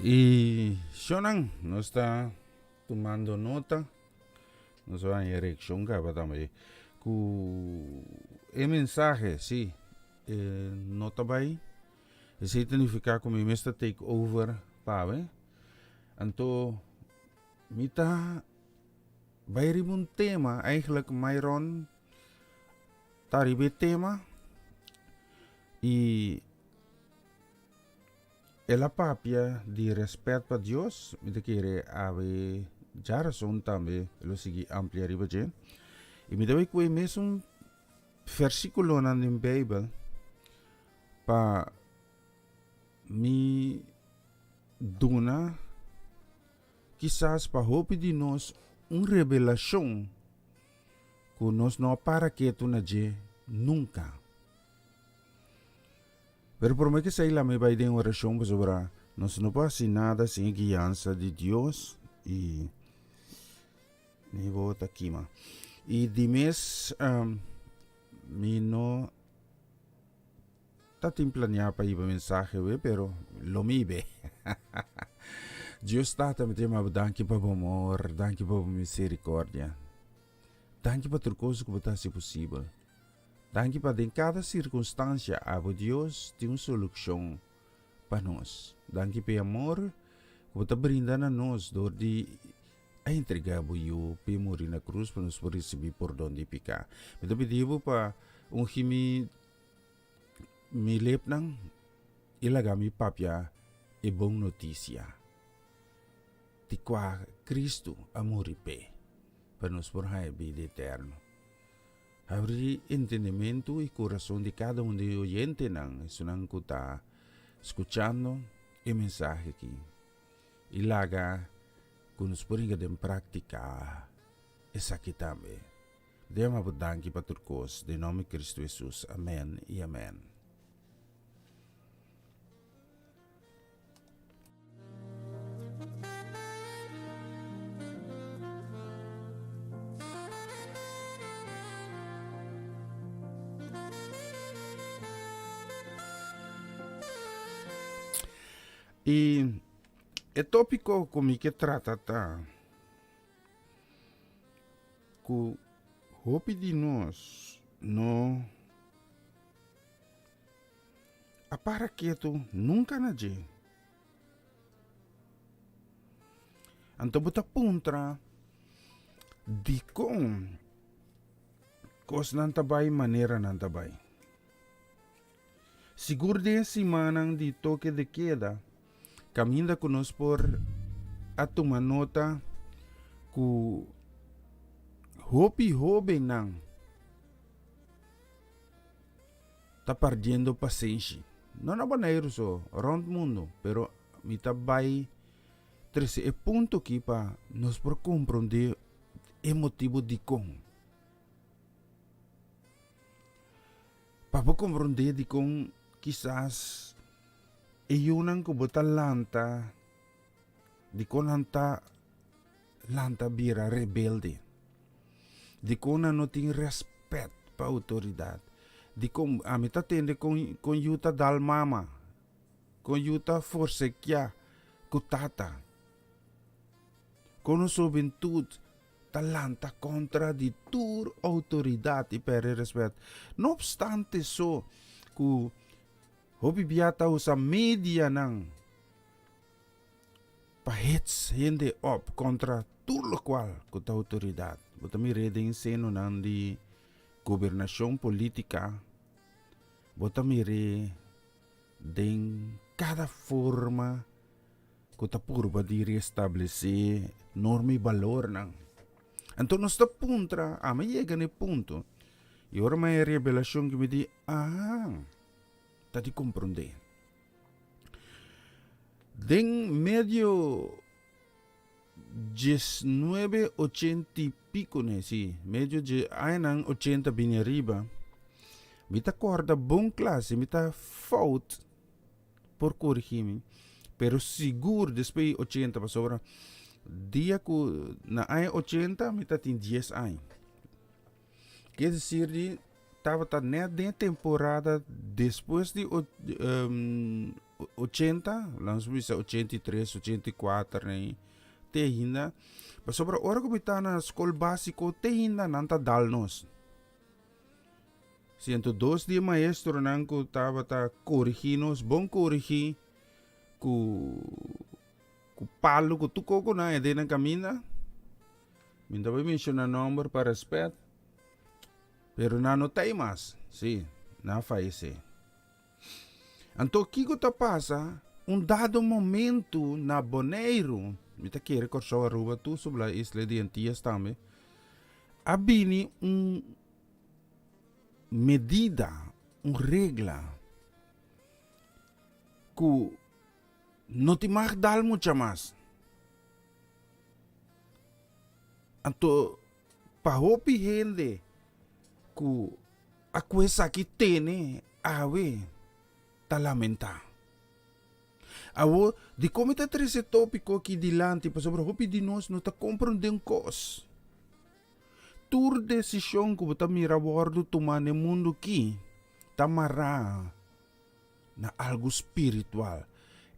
I shonan, nos ta tumando nota. Nos a haña reakshon kaba tambe ku e mensahe, sí, e no ta bai. Esei ta nifiká ku mi mes ta take over pa awe. Anto mi ta bai riba un tema, eigenlijk Myron ta riba e tema i El a papia di rèspèt pa Dios, mi ta kere awe djarason tambe lo sigui amplia riba dje. I mi ta bai ku e mesun versíkulonan den Beibel pa mi duna kisas pa hopi di nos un revelashon ku nos no a para ketu na dje nunka. Pero prome ke esei lami bai den orashon pasobra nos no por hasi nada sin e guiansa di Dios i mi bo ta kima. I di mes mi no ta tin planea pa hiba mensahe we pero lo mi hibe. Dios Tata mi ta yama bo danki pa bo amor, danki pa bo misericordia. Danki pa tur cosa ku bo ta hasi posibel. Danki pa den kada sirkunstansia abo Dios tin un solukshon pa nos. Danki pa e amor ku bo ta brinda na nos dor di a entrega bo Yu p'e muri na krus pa nos por risibí pordon di piká. Mi ta pidi bo pa ungi mi mi lepnan i laga mi papia e bon notisia di kua Kristu a muri p'e pa nos por haña bida eterno. Habri entendementu i kurason di kada un di e oyentenan, esunnan ku ta skuchando e mensahe aki, i laga ku nos por hinka den práktika esaki tambe. Dios ama bo danki pa tur kos, den nòmber di Kristu Hesus, amèn i amèn. I e tópiko ku mi ke trata ta ku hopi di nos no A para ketu nunka na dje. Anto bo ta puntra dikon kosnan ta bai manera nan ta bai. Sigur den e simannan di toke de keda kaminda ku nos por a tuma nota ku hopi hóbennan ta perdiendo pasenshi. No na Boneiru so, rond mundo, pero mi ta bai trece e punto aki pa nos por comprende e motibo dicon. Pa bo comprende dicon kisas e yunan cu bo ta lanta, dicon nan ta lanta bira rebelde? Dikon nan no tin rèspèt pa outoridat? Dikon ami ta tende kon kon yu ta dal mama, kon yu ta forsekiá ku tata, kon nos hobentut ta lanta kontra di tur outoridat i pèrdè rèspèt? No opstante so ku hopi bia ta usa medianan. Pa hets hende op kontra tur lokual ku ta outoridat. Bo ta mir'é den senonan di gobernashon polítika, bo ta mir'é den kada forma ku ta purba di restablesé norma i balornan. Anto nos ta puntra, ami yega na e punto, i ora mi haña revelashon ku mi di, aha, ta di komprondé. Den medio diesnuebe ochenta i piko ne, si, medio dje añanan ochenta bini ariba, mi ta kòrda bon kla, si mi ta fout por korigí mi, pero sigur despues di ochenta pasobra dia ku na aña ochenta mi ta tin dies aña. Ke desir di tabata net den e temporada despues di. 80, laat ons bisa 83, 84 nee, te ainda. Pasobra ora ku mi ta na skol básiko te ainda nan ta dal nos. 102 di e maestronan ku tabata korigí nos, bon korigí, ku ku palu ku tur koko nan e den nan kaminda. Mi no ta bai menshoná nòmber pa rèspèt, pero nan no ta ei mas, sí, nan a fayesé. Anto kiko ta pasa? Un dado momentu na Boneiru, mi ta kere Kòrsou, Aruba, tur sobra isla di Antillas tambe, a bini un medida, un regla ku no tin mag dal mucha mas. Anto pa hopi hende ku a ku esaki tene awe ta lamentá. Awor, dikon mi ta trese e tópiko aki dilanti? Pasobra hopi di nos no ta komprondé un kos. Tur desishon ku bo ta mira wòrdu tumá na e mundu aki ta mará na algu spiritual.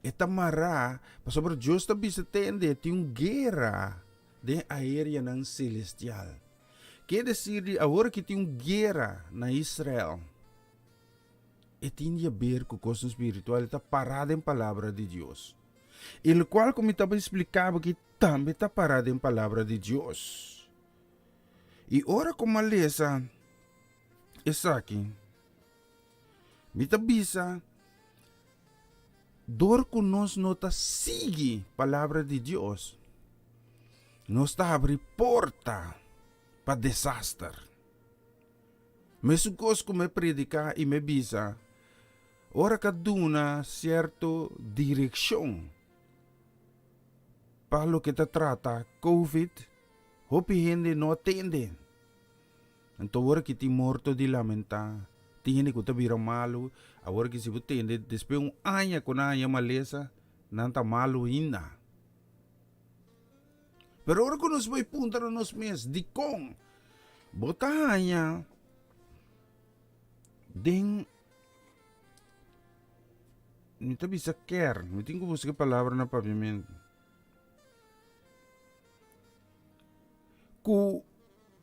E ta mará pasobra Dios ta bisa tende tin un guera den aerianan selestial. Ke desir di awor ki tin un guera na Israel, e tin di haber ku kosnan spiritual, e ta pará den Palabra di Dios. I lokual ku mi tabata splika bo aki tambe ta pará den Palabra di Dios. I ora ku mi a lesa esaki, Mi ta bisa, dor ku nos no ta sigui Palabra di Dios, nos ta habri porta pa desaster. Mesun kos ku mi prediká i mi bisa, ora ka duna sierto direkshon pa loke ta trata Covid, hopi hende no a tende. Anto awor aki tin morto di lamentá, tin hende ku ta bira malu, awor aki si bo tende despues un aña ku nan haña malesa, nan ta malu ainda. Pero ora ku nos bai puntra na nos mes, dikon bo ta haña den, mi ta bisa kern, mi tin ku buska e palabra na papiamentu, ku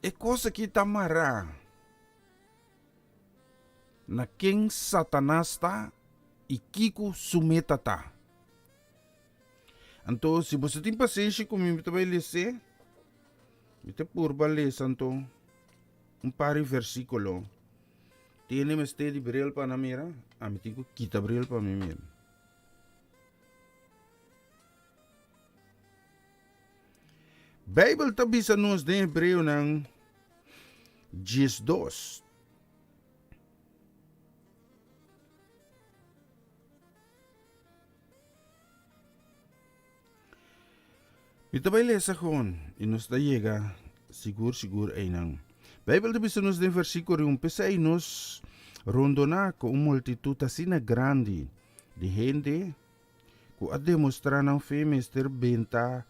E kos aki ta mará na ken Satanas ta i kiko su meta ta. Anto, si boso tin pasenshi ku mi, mi ta bai les'é. Mi ta purba lesa anto un par di versíkulo. Tene mester di bril pa nan mira? Ami tin ku kita bril pa mi mira. Bijbel ta bisa nos den Hebreonan 12. Mi ta bai lesa gewoon i nos ta yega sigur sigur einan. Bijbel ta bisa nos den versíkulo 1, P'esei nos rondoná ku un multitut asina grandi di hende, ku a demostrá nan fe mester benta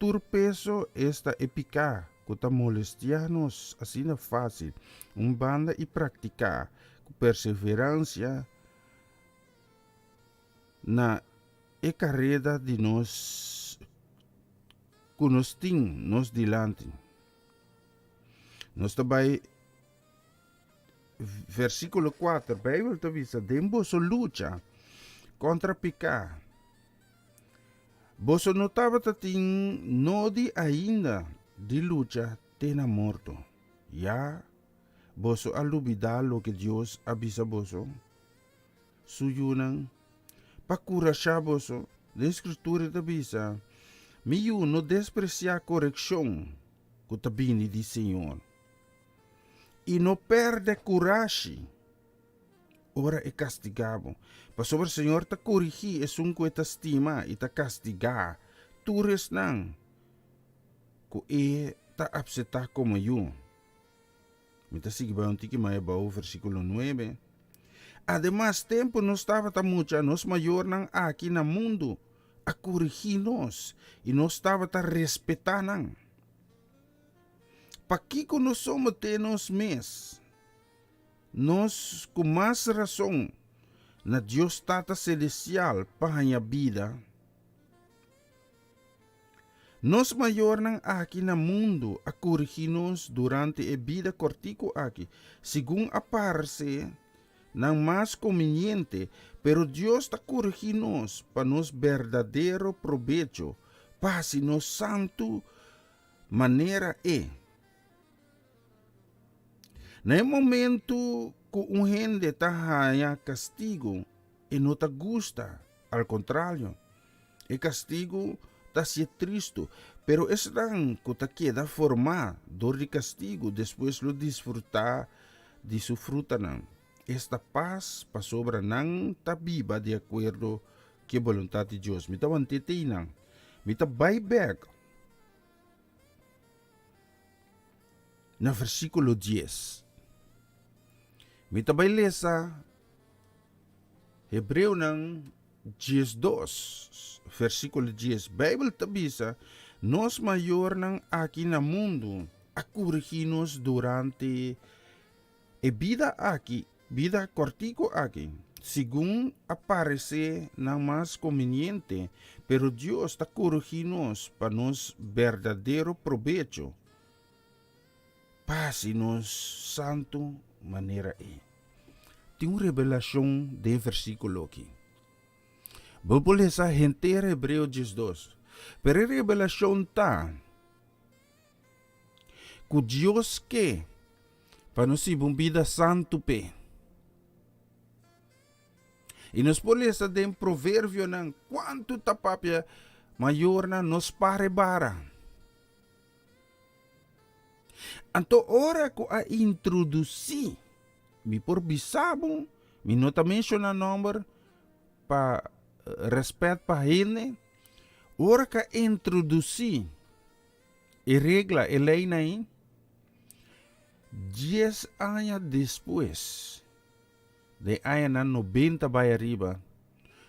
tur peso, esta e piká ku ta molestiá nos asina fásil, un banda i praktiká ku perseveransia na e kareda di nos ku nos tin nos dilanti. Nos ta bai Versíkulo kuater, Beibel ta bisa, Den boso lucha kontra piká, boso no tabata tin nodi ainda di lucha te na morto. Ya boso a lubidá loke Dios a bisa boso, su yunan, pa kurashá boso. Den Skritura e ta bisa, Mi yu, no despresiá korekshon ku ta bini di Señor. I no pèrdè kurashi ora e kastigá bo, pasobra Señor ta korigí esun ku e ta stima i ta kastigá tur esnan ku e ta apseptá komo yu. Mi ta sigui bai un tiki mas abou, versíkulo nuebe. Ademas, tempu nos tabata mucha, nos mayornan aki na mundu a korigí nos i nos tabata respetá nan. Pakiko nos someté nos mes? Nos ku mas rason. na Dios Tata Selestial pa haña bida? Nos mayornan aki na mundu a korigí nos durante e bida kòrtiku aki, segun a parse nan mas kominiente, pero Dios ta korigí nos pa nos berdadero probecho, pa hasi nos santu manera E. Na e momentu ku un hende ta haña kastigu, e no ta gusta, al kontrario, e kastigu ta hasié tristu. Pero esnan ku ta keda formá dor di kastigu despues lo disfrutá di su frutanan, esta pas, pasobra nan ta biba di akuerdo ku e boluntat di Dios. Mi ta want'é te einan. Mi ta bai bèk. Na versíkulo dies. Mi ta bai lesa Hebreonan 12, versíkulo dies. Beibel ta bisa, Nos mayornan aki na mundu a kurigí nos durante E bida aki, bida kòrtiku aki, segun a paresé nan mas kominiente, pero Dios ta korigí nos pa nos berdadero probecho, pa hasi nos santu manera E. Tin un revelashon den e versíkulo aki. Bo por lesa henter Hebreo 12, pero e revelashon ta ku Dios ke pa nos hiba un bida santu p'e. I nos por lesa den Proverbionan kuantu ta papia mayornan no spar e bara. Anto ora ku a introdusí, mi por bisa bo, mi no ta menshoná nòmber pa rèspèt pa hende, ora ku a introdusí E regla, e leynan ei, dies aña despues, den añanan nobenta bai ariba,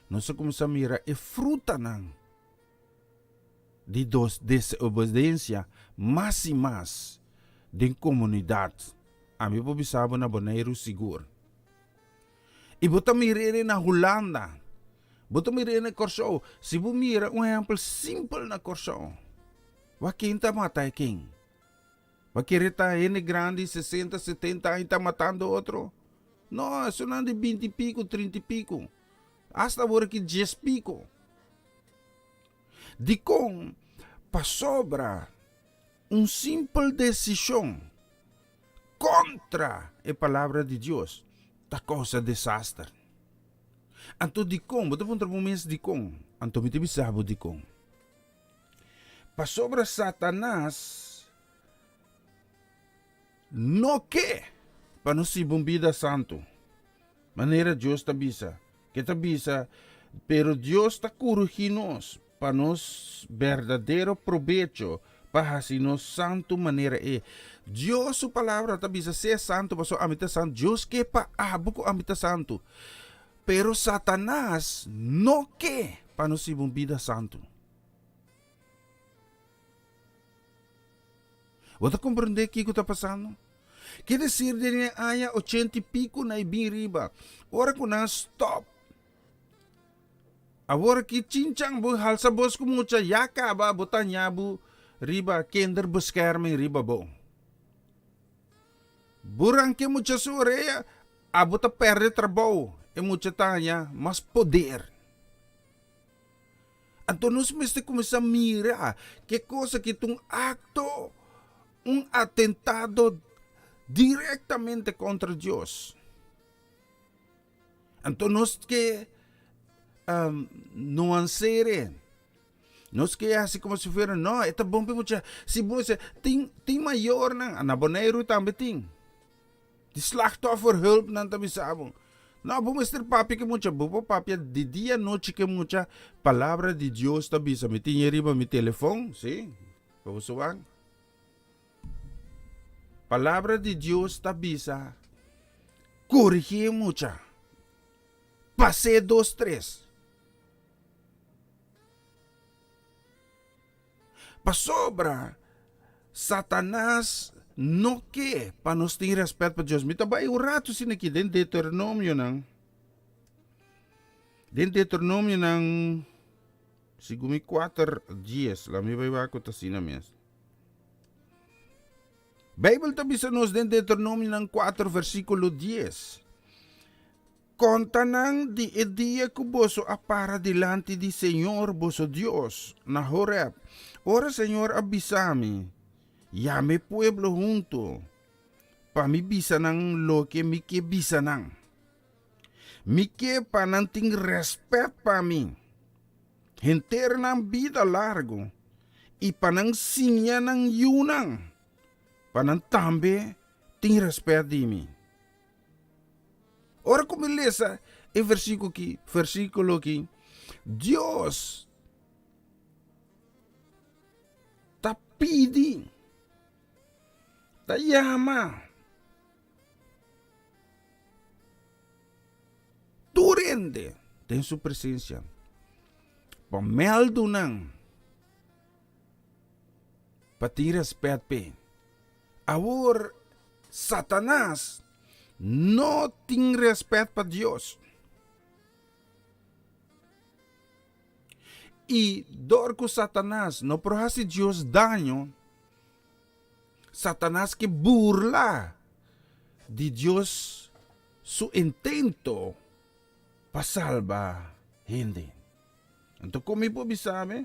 nos a kuminsá mira e frutanan di dos desobedensia mas i mas den komunidat. Ami por bisa bo na Boneiru sigur. I bo ta mir'é na Hulanda, bo ta mir'é na Kòrsou. Si bo mira un ehèmpel simpel na Kòrsou, wak ken ta mata e ken? Bo a kere ta hende grandi sesenta, setenta aña ta matando otro? No, esunnan di binti piku, trinta i piku, asta awor aki dies piku. Dikon? Pasobra un simpel desishon kontra e palabra di Dios ta kousa desaster. Anto dikon? Bo ta puntra bo mes dikon? Anto mi ta bisa bo dikon. Pasobra Satanas no ke pa nos hiba un bida santu, manera Dios ta bisa. Ke ta bisa, Pero Dios ta kurigí nos pa nos berdadero probecho, pa hasi nos santu manera E. Dios su Palabra ta bisa, Sea santu pasobra ami ta santu. Dios ke pa abo ku ami ta santu. Pero Satanas no ke pa nos hiba un bida santu. Bo ta komprendé kiko ta pasando? Ke desir den e aña ochenta i piku na e bin riba, ora ku nan stòp. Awor ki chinchan bo halsa bos ku mucha ya kaba bo ta haña bo riba kinderbescherming riba bo. Bo ranka e mucha su orea, abo ta pèrdè trabou, e mucha ta haña mas poder. Anto nos mester kuminsá mira ke kos aki ta un akto, un atentado direktamente kontra Dios. Anto nos ke nuansere, nos ke hasi komo si fuera no, e ta bon pa e mucha. Si bo tin tin mayornan, na Boneiru tambe tin. Di slachtofferhulp nan ta bisa bo. No, bo mester papia ke mucha. Bo por papia di dia nochi ke mucha. Palabra di Dios ta bisa. Mi tin riba mi telefon, si, pa bo wak. Palabra di Dios ta bisa, korigí e mucha. Pas'é dos tres. Pasobra Satanas no ke pa nos tin rèspèt pa Dios. Mi ta bai un ratu asina aki den Deuteronomionan. Den Deuteronomionan, segun mi 4, 10, la mi bai wak ku ta asina mes. Beibel ta bisa nos den Deuteronomionan 4 versíkulo 10, Konta nan di e dia ku boso a para dilanti di señor boso Dios na Horeb, ora señor a bisa mi, Yama e pueblo huntu pa mi bisa nan loke mi ke bisa nan. Mi ke pa nan tin rèspèt pa mi henter nan bida largu i pa nan siña nan yunan pa nan tambe tin rèspèt di mi. Ora ku mi lesa e versíkulo ki, versíkulo ki, Dios ta pidi, ta yama tur hende den su presensia pa mèldu nan pa tin rèspèt p'e. Awor Satanas no tin rèspèt pa Dios. I dor ku Satanas no por hasi Dios daño, Satanas ke burla di Dios su intento pa salba hende. Anto kon mi por bisa mi?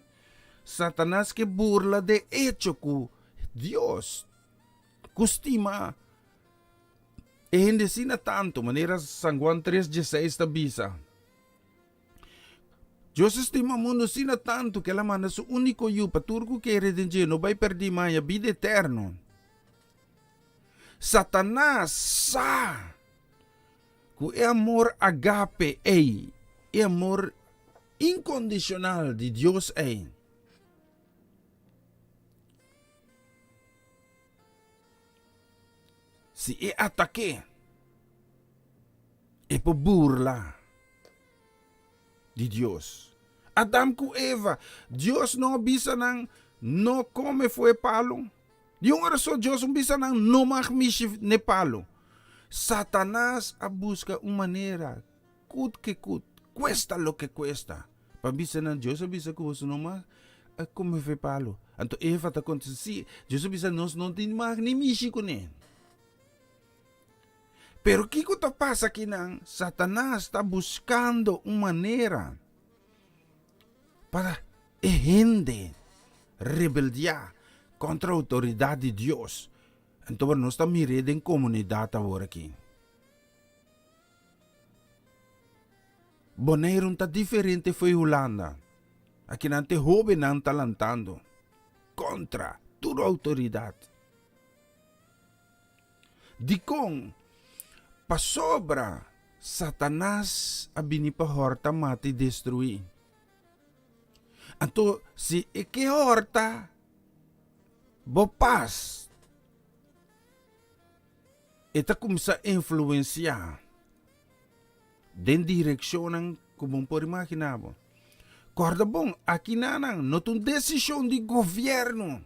Satanas ke burla de echo ku Dios ku stima e hende asina tantu, manera San Juan tres dieseis ta bisa. Dios a stima mundu asina tantu ku el a manda su úniko Yu pa tur ku kere den dje no bai pèrdí ma haña bida eterno. Satanas sa Ku e amor agape ei, e amor inkondishonal di Dios ei, si e atak'é, e por burla di Dios. Adam ku Eva, Dios no a bisa nan no kome for e palu. Di un ora so Dios un bisa nan no mag mishi n'e palu. Satanas a buska un manera, kut ke kut, kuesta loke kuesta, pa bisa nan, Dios a bisa ku boso no mag kome f'e palu. Anto Eva ta kontesta, Si, Dios a bisa nos no tin mag ni mishi kuné. Pero kiko ta pasa akinan? Satanas ta buskando un manera pa e hende rebeldiá kontra outoridat di Dios. Anto nos ta mir'é den komunidat awor aki. Boneiru ta diferente fo'i Hulanda. Akinan te hóbennan ta lantando kontra tur outoridat. Dikon? Pasobra Satanas a bini pa hòrta, mata i destruí. Anto si e ke hòrta bo pas, e ta kuminsá influensiá den direkshonnan ku bo no por imaginá bo. Kòrda bon, akinanan no ta un desishon di gobièrnu.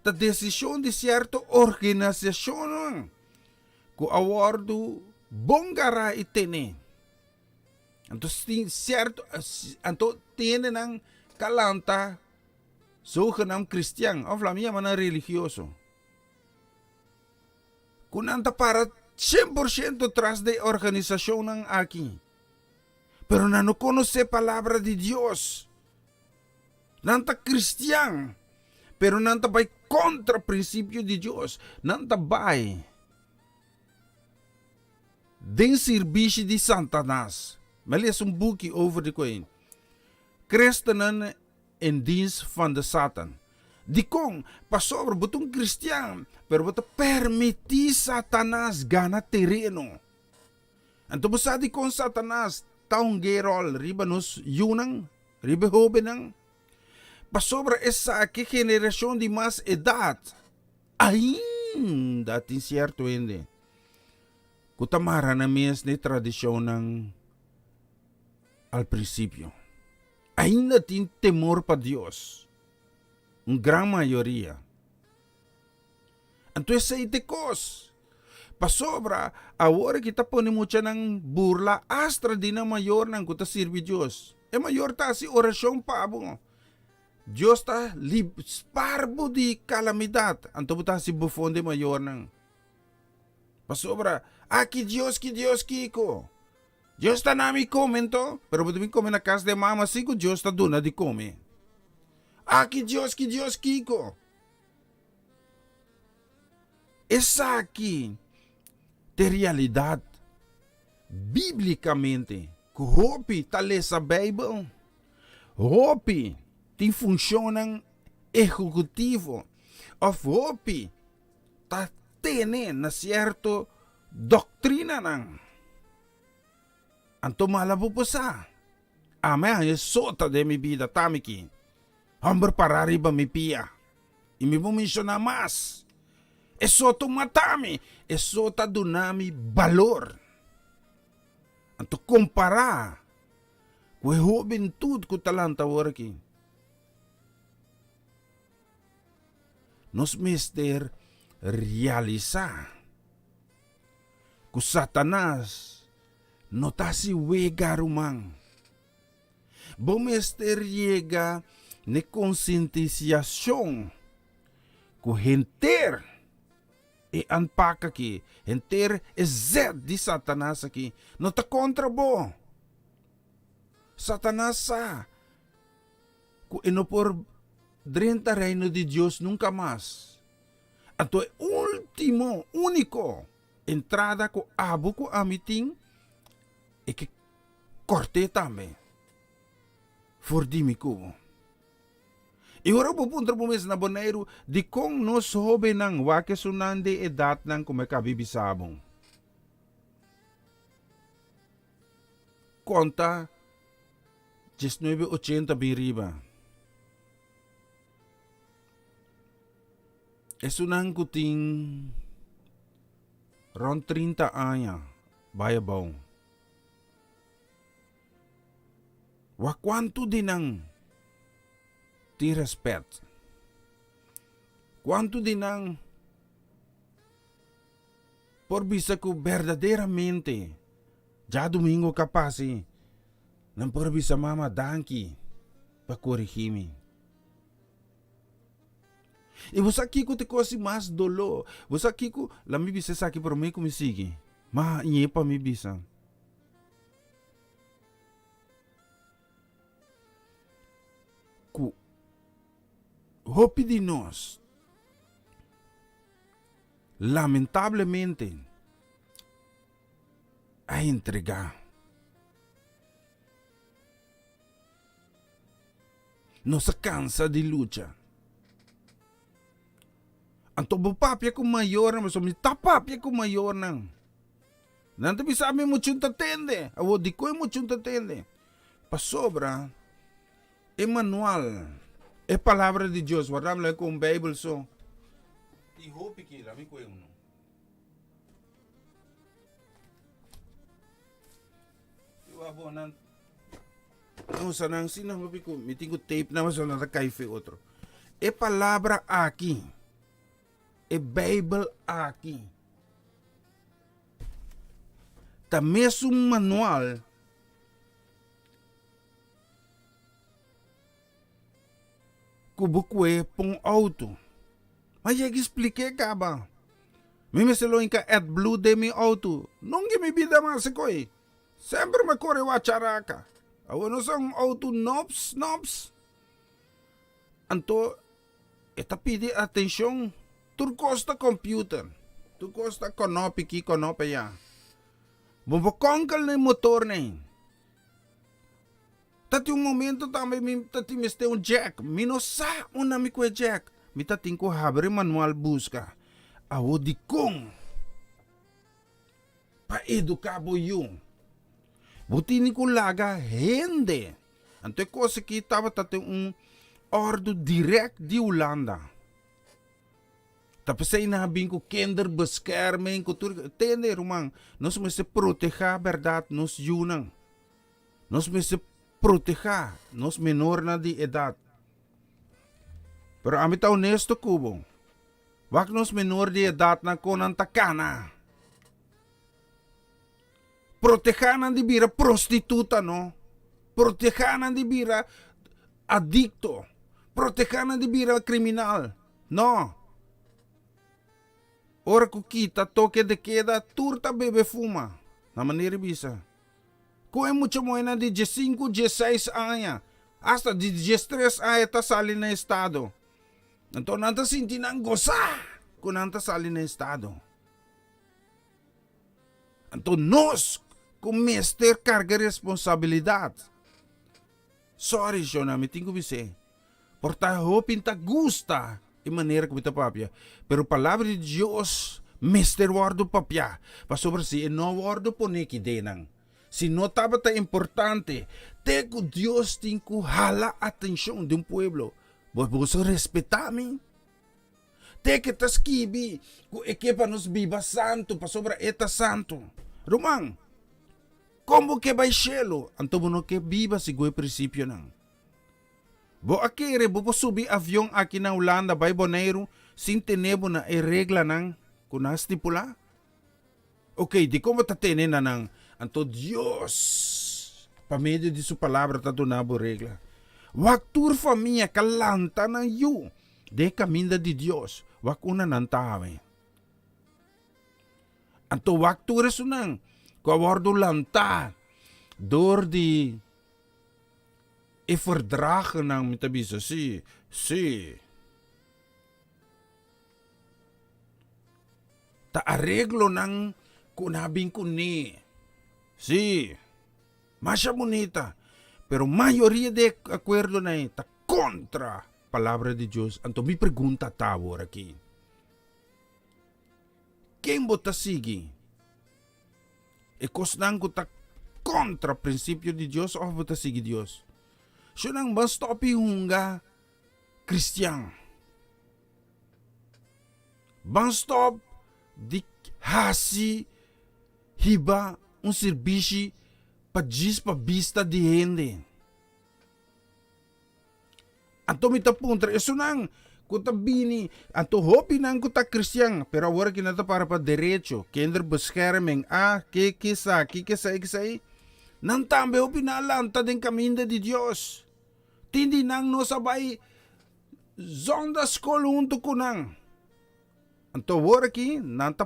Ta desishon di sierto organisashonnan ku a wòrdu bon gará i tené. Anto tin sierto, anto tiendenan ka lanta zogenaamd kristian òf laat mi yama nan religioso, ku nan ta para 100% tras di e organisashonnan aki, pero nan no konosé palabra di Dios. Nan ta kristian, pero nan ta bai kontra prinsipio di Dios. Nan ta bai den sirbishi di Santanas. Mi a lesa un buki over di koe Christenen in dienst van de Satan. Dikon? Pasobra bo ta un kristian, pero bo ta permití Satanas gana tereno. Anto bo sa dikon Satanas ta hunga e ròl riba nos yunan? Riba e hóbennan, pasobra esaki generashon di mas edat ainda tin sierto hende ku ta mara nan mes na e tradishonnan al prinsipio. Ainda tin temor pa Dios, un gran mayoria. Anto esei ta e kos. Pasobra awor aki ta pone muchanan burla astra di nan mayornan ku ta sirbi Dios. E mayor ta hasi orashon pa bo. Dios ta spar bo di kalamidat, anto bo ta hasi bofon di e mayornan. Pasobra, aki Dios ki Dios kiko? Dios ta na mi kome anto, pero bo ta bin kome na kas di e mama si ku Dios ta duna di kome. Aki Dios ki Dios kiko? Esaki ta e realidat bíblikamente ku hopi ta lesa Beibel. Hopi tin funshonnan ehekutivo òf hopi ta tene na sierto doktrinanan. Anto mala bo por sa. Ami a haña sota den mi bida, ta mi ki hòmber pará riba mi pia. I mi bo menshoná mas. E soto mata mi, e sota duna mi balor. Anto kompará ku e hobentut ku ta lanta awor aki, nos mester realisá ku Satanas no ta hasi wega, ruman. Bo mester yega n'e konsientisiashon ku henter e anpak aki, henter e zet di Satanas aki no ta kontra bo. Satanas sa ku e no por drenta Reino di Dios nunka mas. Anto e último, úniko entrada ku abo ku ami tin, e ke Corté tambe for di mi ku bo. I ora bo puntra bo mes na Boneiru, dikon nos hóbennan wak esunnan di edatnan ku mi a kabi bisa bo? Konta diesnuebe ochenta bin riba. Esunnan ku tin rònt 30 aña bai abou. Wak kuantu di nan tin rèspèt? Kuantu di nan por bisa ku berdaderamente djadumingu ka pasa nan por bisa mama danki pa korigí mi? I bo sa kiko ta kos di mas doló? Bo sa kiko? La mi bisa esaki promé ku mi sigui. Ma ñe pa mi bisa. Ku hopi di nos lamentablemente a entregá. Nos a kansa di lucha. Anto bo papia ku mayornan, pasobra mi ta papia ku mayornan. Nan ta bisa mi muchun ta tende. Awor dikon e muchun ta tende? Pasobra e manual, e palabra di Dios, warda mi lo ku un Beibel so. Tin hopi ki, laat mi kohe uno. Abo nan usa nan si nan hopi ku mi tin ku tape nan pasobra nan ta kai fe otro. E palabra aki, e Beibel aki, ta mesun manual ku bo kue pa un outo. Ma yega splik'é kaba. Mi mester lo hinka AdBlue den mi outo. Nunka mi bida mas e koi. Semper mi a kore wak charaka. Awor nos a un outo nops nops. Anto e ta pidi atenshon. Tur kos ta computer. Tur kos ta konopi aki konopi aya. Bo por konkel na e motor nei. Ta tin un momento tambe mi ta tin mester un jack. Mi no sa unda mi kue jack. Mi ta tin ku habri manual buska. Awor dikon? Pa eduká bo yu. Bo tini ku laga hende. Anto e kos aki tabata tin un òrdu dirèkt di Hulanda. Ta p'esei nan a bin ku kinderbescherming ku tur. Tende ruman, nos mester protehá bèrdat nos yunan. Nos mester protehá nos menornan di edat. Pero ami ta honesto ku bo. Wak nos menor di edatnan kon nan ta kana. Protehá nan di bira prostituta no. Protehá nan di bira adikto. Protehá nan di bira kriminal. No. Ora ku kita toke de keda tur ta bebe fuma. Na manera di bisa. Ku e mucha muhénan di diesinku, diesseis aña, asta di diestres aña ta sali na estado. Anto nan ta sinti nan gosá ku nan ta sali na estado. Anto nos ku mester karga responsabilidat. Sorry shona, mi tin ku bis'é. Por ta hopi ta gusta e manera ku mi ta papia, pero palabra di Dios mester wòrdu papiá, pasobra si e no wòrdu poné ki den nan, si no tabata importante, te ku Dios tin ku hala atenshon di un pueblo, bo boso respetá mi? Te ke ta skibi ku e ke pa nos biba santu, pasobra e ta santu. Ruman, kon bo ke bai shelu, anto bo no ke biba segun e prinsipionan? Bo a kere bo por subi avion aki na Hulanda bai Boneiru sin tene bo na e reglanan ku nan a stipulá? Oké, dikon bo ta tene na nan? Anto Dios, pa medio di su Palabra, ta duna bo regla. Wak tur famia ka lanta nan yu den e kaminda di Dios, wak unda nan ta awe. Anto wak tur esunnan ku a wòrdu lantá dor di e verdragennan, mi ta bisa, sí, sí. Ta areglonan ku nan a bin kuné. Sí, masha bunita, pero mayoria di e akuerdonan ei ta kontra Palabra di Dios. Anto mi pregunta ta awor aki, Ken bo ta sigui? E kosnan ku ta kontra prinsipio di Dios òf bo ta sigui Dios? Shonnan ban stòp i hunga Kristian. Ban stòp di hasi hiba un sirbishi pa djis pa bista di hende. Anto mi ta puntra esunnan ku ta bini, anto hopinan ku ta kristian, pero awor aki nan ta para pa derecho, kinderbescherming, a ke kisaki, kesei, kesei, nan tambe hopinan a lanta den kaminda di Dios. Tin di nan nos a bai zondaskol huntu ku nan. Anto awor aki nan ta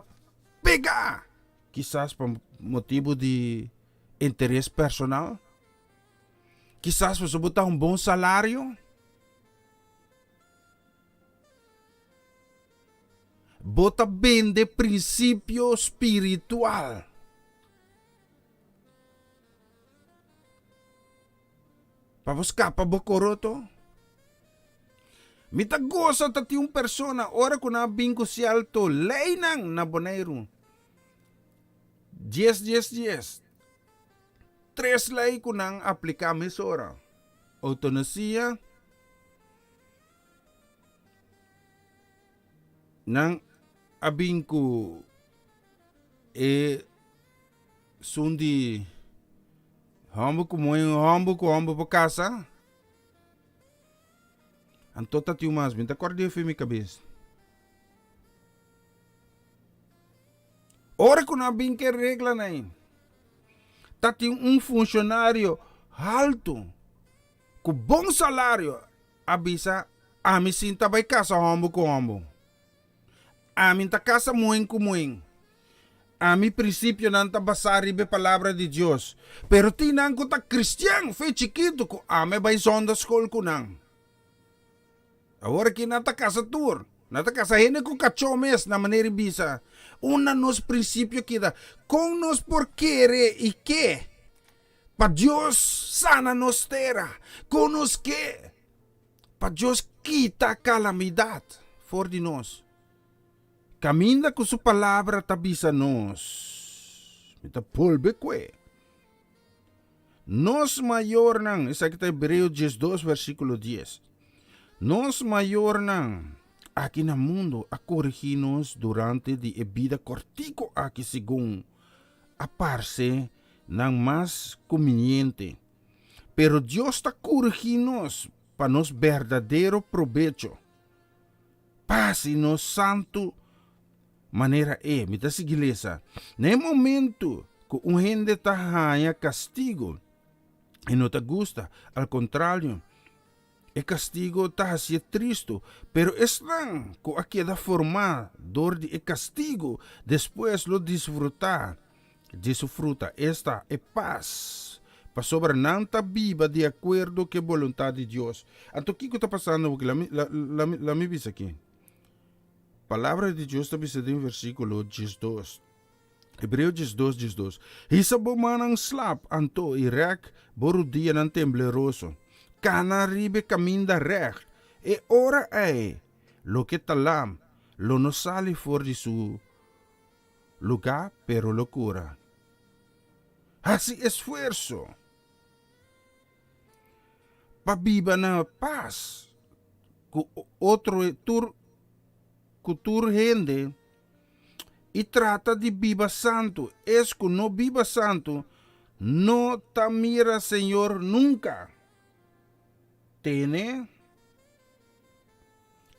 pega, kisas pa motibu di interes personal, kisas pasobra bo ta un bon salario. Bo ta bende prinsipio spiritual. Pa bo skapa bo koroto. Mi ta gosa ta tin un persona ora ku nan a bin ku sialto leinan na Boneiru. Dies dies dies. Tres lei ku nan apliká mesora. Eutanasia. Nan a bin ku e Sun di homber ku muhe, un homber ku homber por kasa. Anto ta tin mas, mi ta kòrda di mi kabes. Ora ku nan bin ke reglanan ei, ta tin un funshonario haltu ku bon salario a bisa, ami sin ta bai kasa homber ku homber. Ami ta kasa muhen ku muhen. Ami prinsipionan ta basá riba e Palabra di Dios. Pero tin nan ku ta kristian fe chikitu ku ami a bai zondaskol ku nan. Awor aki nan ta kasa tur. Nan ta kasa hende ku kachó mes, na manera di bisa. Unda nos prinsipio keda? Kon nos por kere i ke pa Dios sana nos tera? Kon nos ke pa Dios kita kalamidat for di nos? Kaminda ku su palabra ta bisa nos, mi ta bolbe kue. Nos mayornan, esaki ta Hebreo diesdos versíkulo dies, nos mayornan aki na mundu a korigí nos durante di e bida kòrtiku aki segun a parse nan mas kuminiente. Pero Dios ta korigí nos pa nos berdadero probecho. Pas i nos santu manera e. Mi ta sigui lesa. Na e momentu ku un hende ta haña kastigu, e no ta gusta, al kontrario, e kastigu ta hasié tristu. Pero esnan ku a keda formá dor di e kastigu, despues lo disfrutá di su fruta, esta, e pas, pasobra nan ta biba di akuerdo ku e boluntat di Dios. Anto kiko ta pasando aki? Laga mi bisa aki. Palabra di Dios ta bisa den versíkulo diesdos. Hebreo 12, 12. Hisa bo mannan slap, anto, i rèk bo rudianan tembleroso. Kana riba e kaminda règt. E ora ei, loke ta lam lo no sali for di su lugá, pero lo kura. Hasi esfuerso pa biba na pas ku otro tur ku tur hende. I trata di biba santu. Es ku no biba santu no ta mira Señor nunka. Tene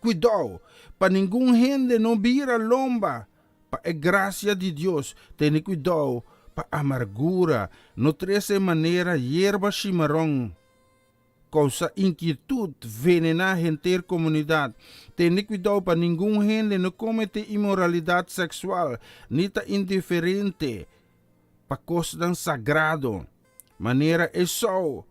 kuidou pa ningun hende no bira lomba pa e grasia di Dios. Tene kuidou pa amargura no trese manera yerba shimaron. Kousa inkietut, venená henter komunidat. Tene kuidou pa ningun hende no kometé inmoralidat seksual ni ta indiferente pa kosnan sagrado, manera Esou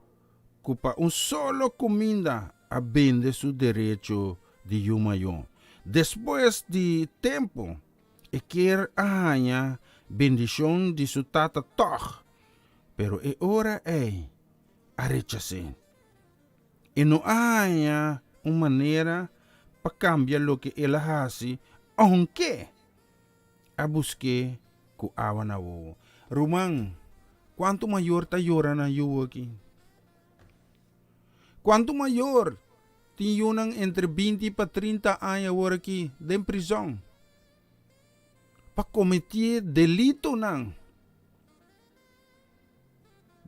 ku pa un solo kuminda a bende su derecho di yu mayó. Despues di tempu e kier a haña bendishon di su tata tòg, pero e ora ei a rechas'é. E no a haña un manera pa kambia loke el a hasi ounke a busk'é ku awa na wowo. Ruman, kuantu mayor ta yora nan yu aki? Kuantu mayor tin yunan entre binti pa trinta aña awor aki den prizòn pa kometé delitonan?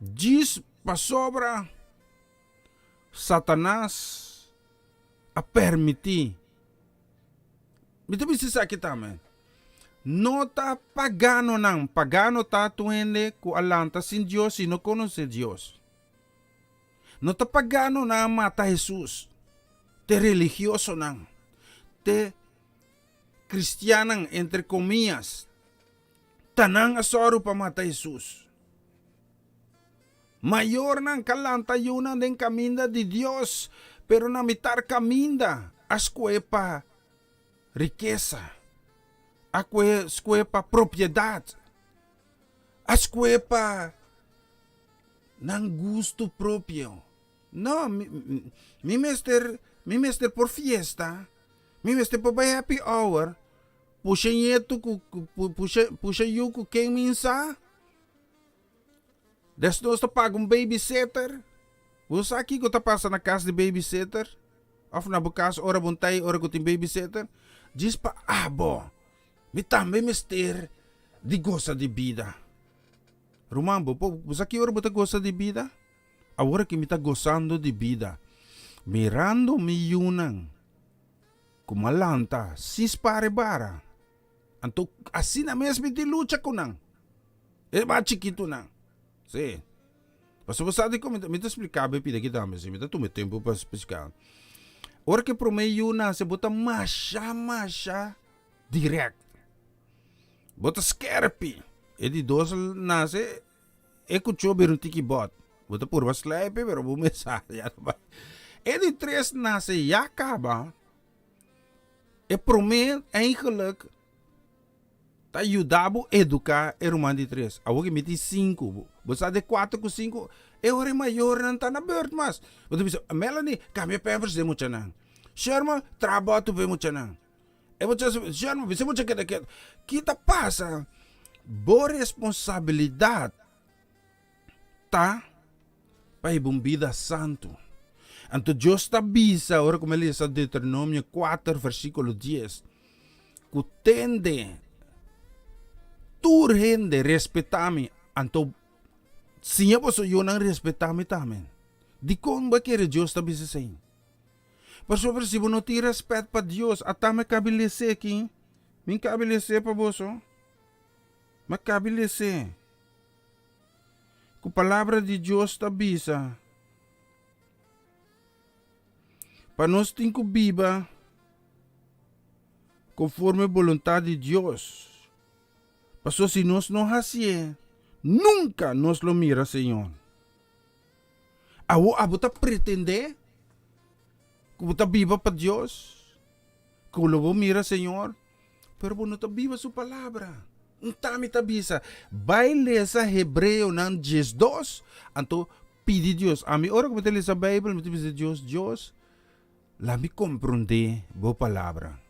Djis pasobra Satanas a permití. Mi ta bisa esaki tambe. No ta paganonan. Pagano ta tur hende ku a lanta sin Dios i no konosé Dios. No ta paganonan a mata Hesus. Te religiosonan. Te kristiannan entre komias. Ta nan a sòru pa mata Hesus. Mayornan ka lanta yunan den kaminda di Dios, pero na mitar kaminda a skohe pa rikesa, a skohe pa propiedat, a skohe pa nan gustu propio. No, mi mester, mi mester por fiesta, mi mester por bai happy hour. Pusha ñetu ku pusha pusha yu ku ken mi sa. Desnos ta paga un babysitter. Bo sa kiko ta pasa na kas di babysitter? Of na bo kas ora bo ta ei ora ku tin babysitter? Djis pa abo. Mi tambe mester di gosa di bida. Ruman, bo por bo sa ki ora bo ta gosa di bida? Awor aki mi ta gosando di bida. Mirando mi yunan. Ku m'a lanta sin spar e bara. Anto asina mes mi tin lucha ku nan. E mas chikitunan. Sí. Pasobra bo sa dikon mi ta splika bo e pida aki tambe si. Mi ta tuma e tempu pa splika. Ora ku e promé yu nase bo ta masha masha dirèkt. Bo ta skèrpi. E di dos nase. E kuchó bira un tiki bòt. Bo ta purba slijpe, pero bo mes sa ya ta bai. E di tres nase ya kaba. E promé eigenlijk ta yuda bo eduká e ruman di tres. Awor ke mi tin sinku, bo sa de kuater ku sinku, e ora e mayornan ta na beurt mas. Bo ta bisa, Melanie, kambia pampers di e muchanan. Sherman, traha bòt pa e muchanan. E mucha sherman, bisa e mucha keda ketu. Ki ta pasa? Bo responsabilidat ta pa hiba un bida santu. Anto Dios ta bisa, ora ku mi a lesa Deuteronomio kuater versíkulo dies, ku tende tur hende respetá mi, anto siña boso yunan respetá mi tambe. Dikon bo a kere Dios ta bisa esei? Pasobra si bo no tin rèspèt pa Dios, ata mi a kabi les'é aki? Mi kabi les'é pa boso? Mi a kabi les'é. ku palabra di Dios ta bisa pa nos tin ku biba konforme boluntat di Dios. Pasobra si nos no hasié, nunka nos lo mira Señor. Awor abo ta pretendé ku bo ta biba pa Dios, ku lo bo mira Señor, pero bo no ta biba su palabra. Nta mi ta bisa, bai lesa Hebreonan 12, anto pidi Dios. Ami ora ku mi ta lesa Beibel, mi ta bisa Dios, Dios, laat mi komprondé bo palabra.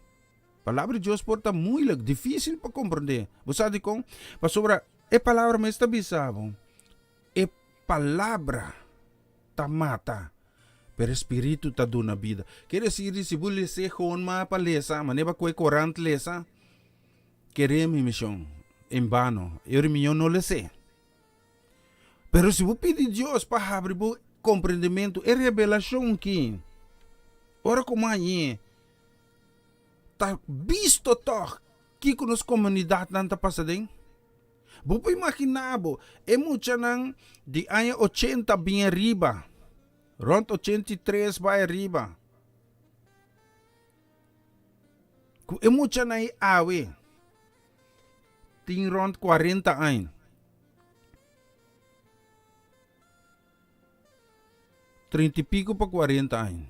Palabra di Dios por ta moeilijk, difícil pa komprondé. Bo sa dikon? Pasobra e palabra mes ta bisa bo, e palabra ta mata, pero e spiritu ta duna bida. Ker desir di si bo les'é gewoon mas pa lesa, manera bo a kohe korant lesa, kere mi mishon, en bano, e ora miño no les'é. Pero si bo pidi Dios pa habri bo komprendementu, e rebelashon ki ora ku mañe ta bisto tòg kiko nos komunidatnan ta pasa den. Bo por imaginá bo e muchanan di aña ochenta bin ariba, rònt 83 bai ariba, ku e muchanan ei awe tin rònt 40 aña. Trinta i pico pa cuarenta aña.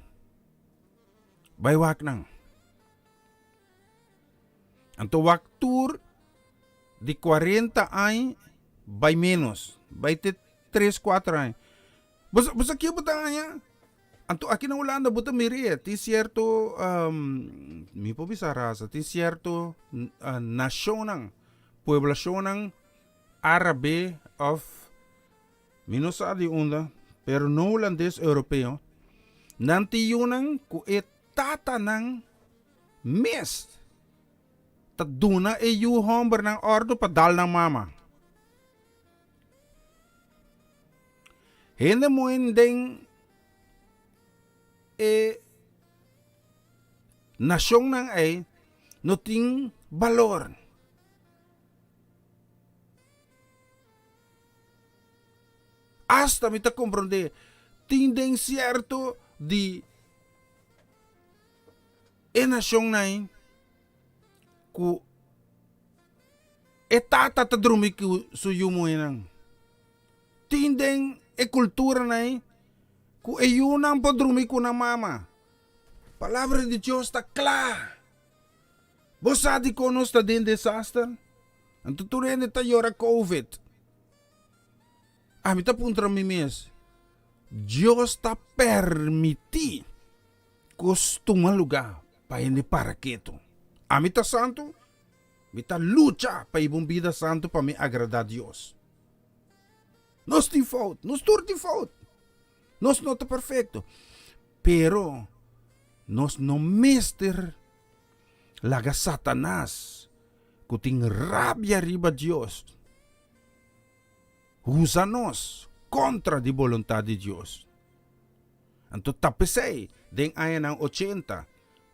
Bai wak nan. Anto wak tur di cuarenta aña bai menos. Bai te tres, cuatro aña. Bo sa, bo sa kico bo ta haña? Anto aki na Hulanda bo ta mira tin cierto, um, mi por bisa raza, tin cierto uh, nacionnan, pueblacionnan Árabe òf mi no sa di unda, pero no hulandes europeo, nan tin yunan ku e tatanan mes ta duna e yu hòmbernan òrdu pa dal nan mama. Hende muhé den e nashonnan ei no tin balor. Asta mi ta komprondé tin den sierto di e nashonnan ku e tata ta drumi ku su yu muhénan. Tin den e kulturanan ku e yunan por drumi ku nan mama. Palabra di Dios ta kla. Bo sa dikon nos ta den desaster? Anto tur hende ta yora covid. Ami ta puntra mi mes, Dios ta permití kos tuma lugá pa hende para ketu? Ami ta santu? Mi ta lucha pa hiba un bida santu pa mi agradá Dios. Nos tin fout, nos tur tin fout. Nos no ta perfekto, pero nos no mester laga Satanas ku tin rabia riba Dios usa nos kontra di boluntat di Dios. Anto ta p'esei den añanan ochenta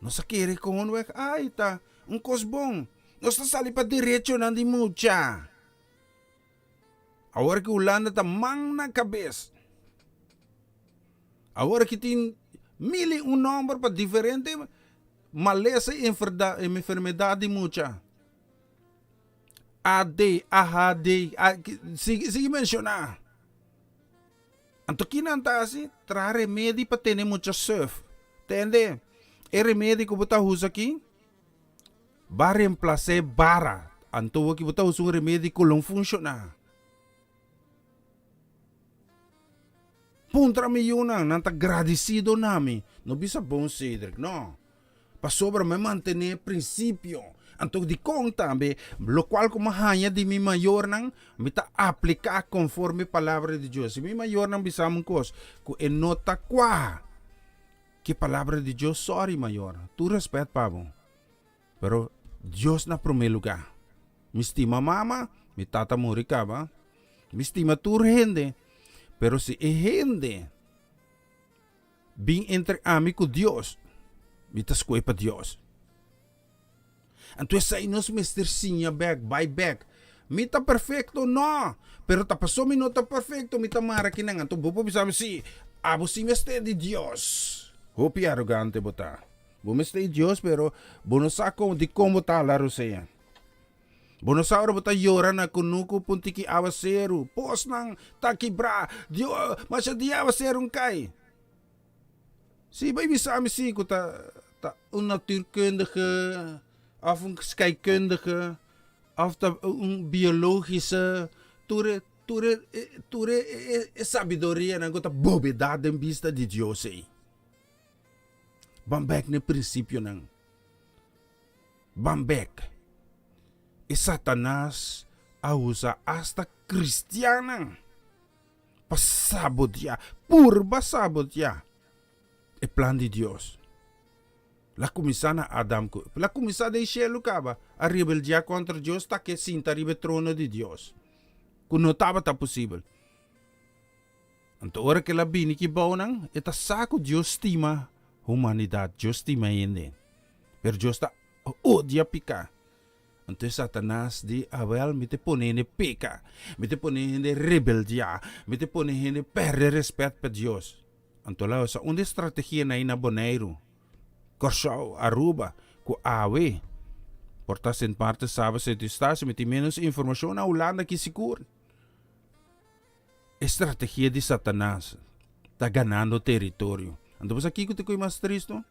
nos a kere koonweg ai ta un kos bon, nos ta sali pa derechonan di mucha. Awor ki Hulanda ta man na kabes. Awor ki tin mil i un nomber pa diferente malesa i enfermedad di mucha. AD, AHD, sigui sigui menciona. Anto ki nan ta hasi? Traha remedi pa tene mucha suf. Tende, e remedi ku bo ta usa aki, Ba reemplasa e bara. Anto wak bo ta usa un remedi ku lo funshoná. Puntra mi yunan, nan ta gradisido na mi. No bisa bon Cedric, no. Pasobra mi a mantené e prinsipio. Anto dikon tambe lokual ku mi a haña di mi mayornan, mi ta apliká konforme palabra di Dios. Si mi mayornan bisa mi un kos ku e no ta kuaha, Ki palabra di Dios sorry mayor tur respet pa bo pero Dios na prome lugar mi stima mama mi tata muri caba mi stima tur hende pero si e hende bin entre ami cu Dios mi ta scohe pa Dios anto esai nos mester siña bek bai bek. Mi ta perfecto? No! Pero ta paso mi no ta perfecto mi ta mara kinan. Anto bo por bisa mi, si, abo si mester di Dios. Hopi arogante bo ta. Bo mester di Dios pero bo no sa con dicon bo ta hala rosea. Bo no sa ora bo ta yora na kunuku pun tiki awaseru. Posnan ta kibrá. Dios, masha dia awaseru n'kai. Si, bai bisa mi si ku ta ta un natuurkundige of un scheikundige of ta un biologische tur e tur e tur e e sabidorianan ku ta bobedad den bista di Dios ei. Ban bek na e prinsipionan. Ban bek. E Satanas a usa asta kristiannan pa saboteá, purba saboteá e plan di Dios. La kuminsá na Adam ku la kuminsá den shelu kaba a rebeldiá kontra Dios ta ke sinta riba e trono di Dios, ku no tabata posibel. Anto ora ku el a bini ki bounan, e ta sa ku Dios stima humanidat, Dios stima hende, pero Dios ta odia piká. Anto e Satanas di, Awel, mi ta pone hende peka, mi ta pone hende rebeldiá, mi ta pone hende pèrdè rèspèt pa Dios. Anto el a usa un di e strategianan ei na Boneiru, Kòrsou, Aruba, ku awe por ta Sint Maarten, Saba, Sint Eustatius, mi tin ménos informashon na Hulanda ki sigur. E strategia di Satanas ta ganando teritorio. Anto bo sa kiko ta koe mas tristo?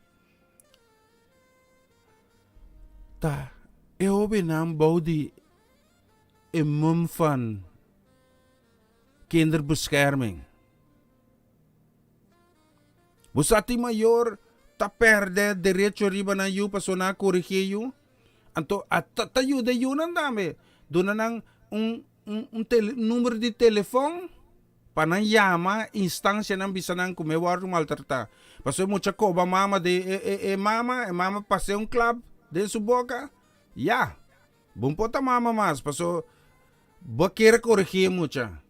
Ta e hobennan bou di e mum van kinderbescherming. Bo sa tin mayor ta perde derecho riba nan yu pasobra nan a korigí e yu? Anto a ta yuda e yunan tambe. Duna nan un un numero di telefon pa nan yama instancianan bisa nan cu mi wordo maltrata. Pasobra e mucha coba mama den e mama, e mama pase un klap den su boca, ya, bo no por ta mama mas pasobra bo a kere coregi e mucha.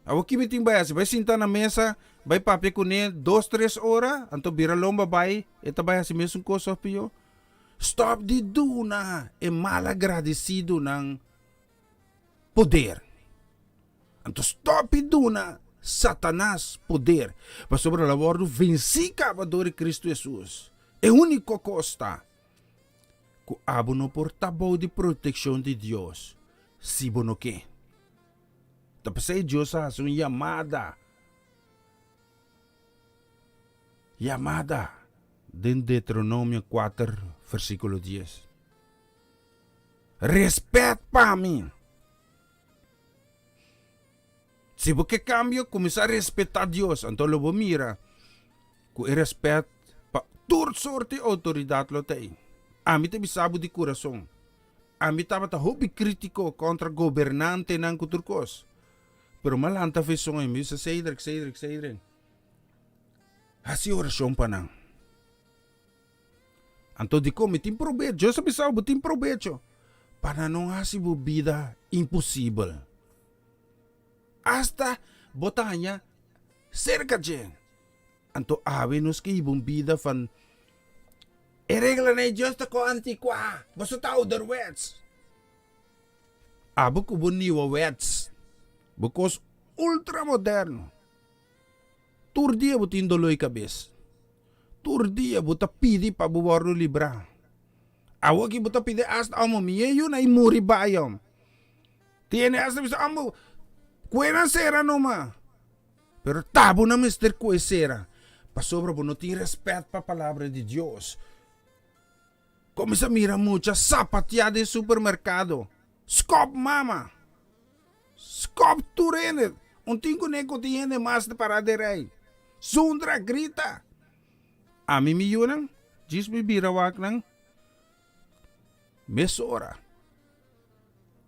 Awor ki mi tin bai haci? Bai sinta na mesa, bai papia cune dos tres ora, anto bira lomba bai, e ta bai haci mesun cos of pio? Stop di duna e malagradecidonan poder. Anto stop di duna Satanas poder, pasobra lo a wòrdu vensí kaba dor di Kristu Hesus. E úniko kos ta ku abo no por ta bou di protekshon di Dios si bo no ke. Ta p'esei Dios a hasi un yamada, yamada den Deuteronomio kuater versíkulo dies. Respet pa mi. Si bo ke kambio, kuminsá respetá Dios. Anto lo bo mira ku e respet pa tur sorti outoridat lo ta ei. Ami ta bisa bo di kurason, ami tabata hopi krítiko kontra gobernantenan ku tur kos. Pero mi a lanta feson ei, mi bisa, Cedric, Cedric, Cedric, hasi orashon pa nan. Anto dikon mi tin probecho? Dios a bisa bo, bo tin probecho pa nan no hasi bo bida imposibel. Asta bo ta haña serka dje. Anto awe nos ke hiba un bida van e reglanan di Dios ta ko antikuá, boso ta ouderwets. Abo ku bo nieuwewets, bo kos ultramoderno. Tur dia bo tin doló di kabes. Tur dia bo ta pidi pa bo wòrdu librá. Awoki bo ta pidi asta amo mi e yu na i muri bai om. Tiene asta bisa amo kue nan sera numa. Pero ta bo nan mester kue sera pasobra bo no tin rèspèt pa palabra di Dios. Kuminsá mira mucha sapateá den supermerkado. Skòp mama! Skòp tur hende! Un tin kuné ku tin hende mas ta pará den rei. Zundra, grita! Ami mi yunan, djis mi bira wak nan mesora.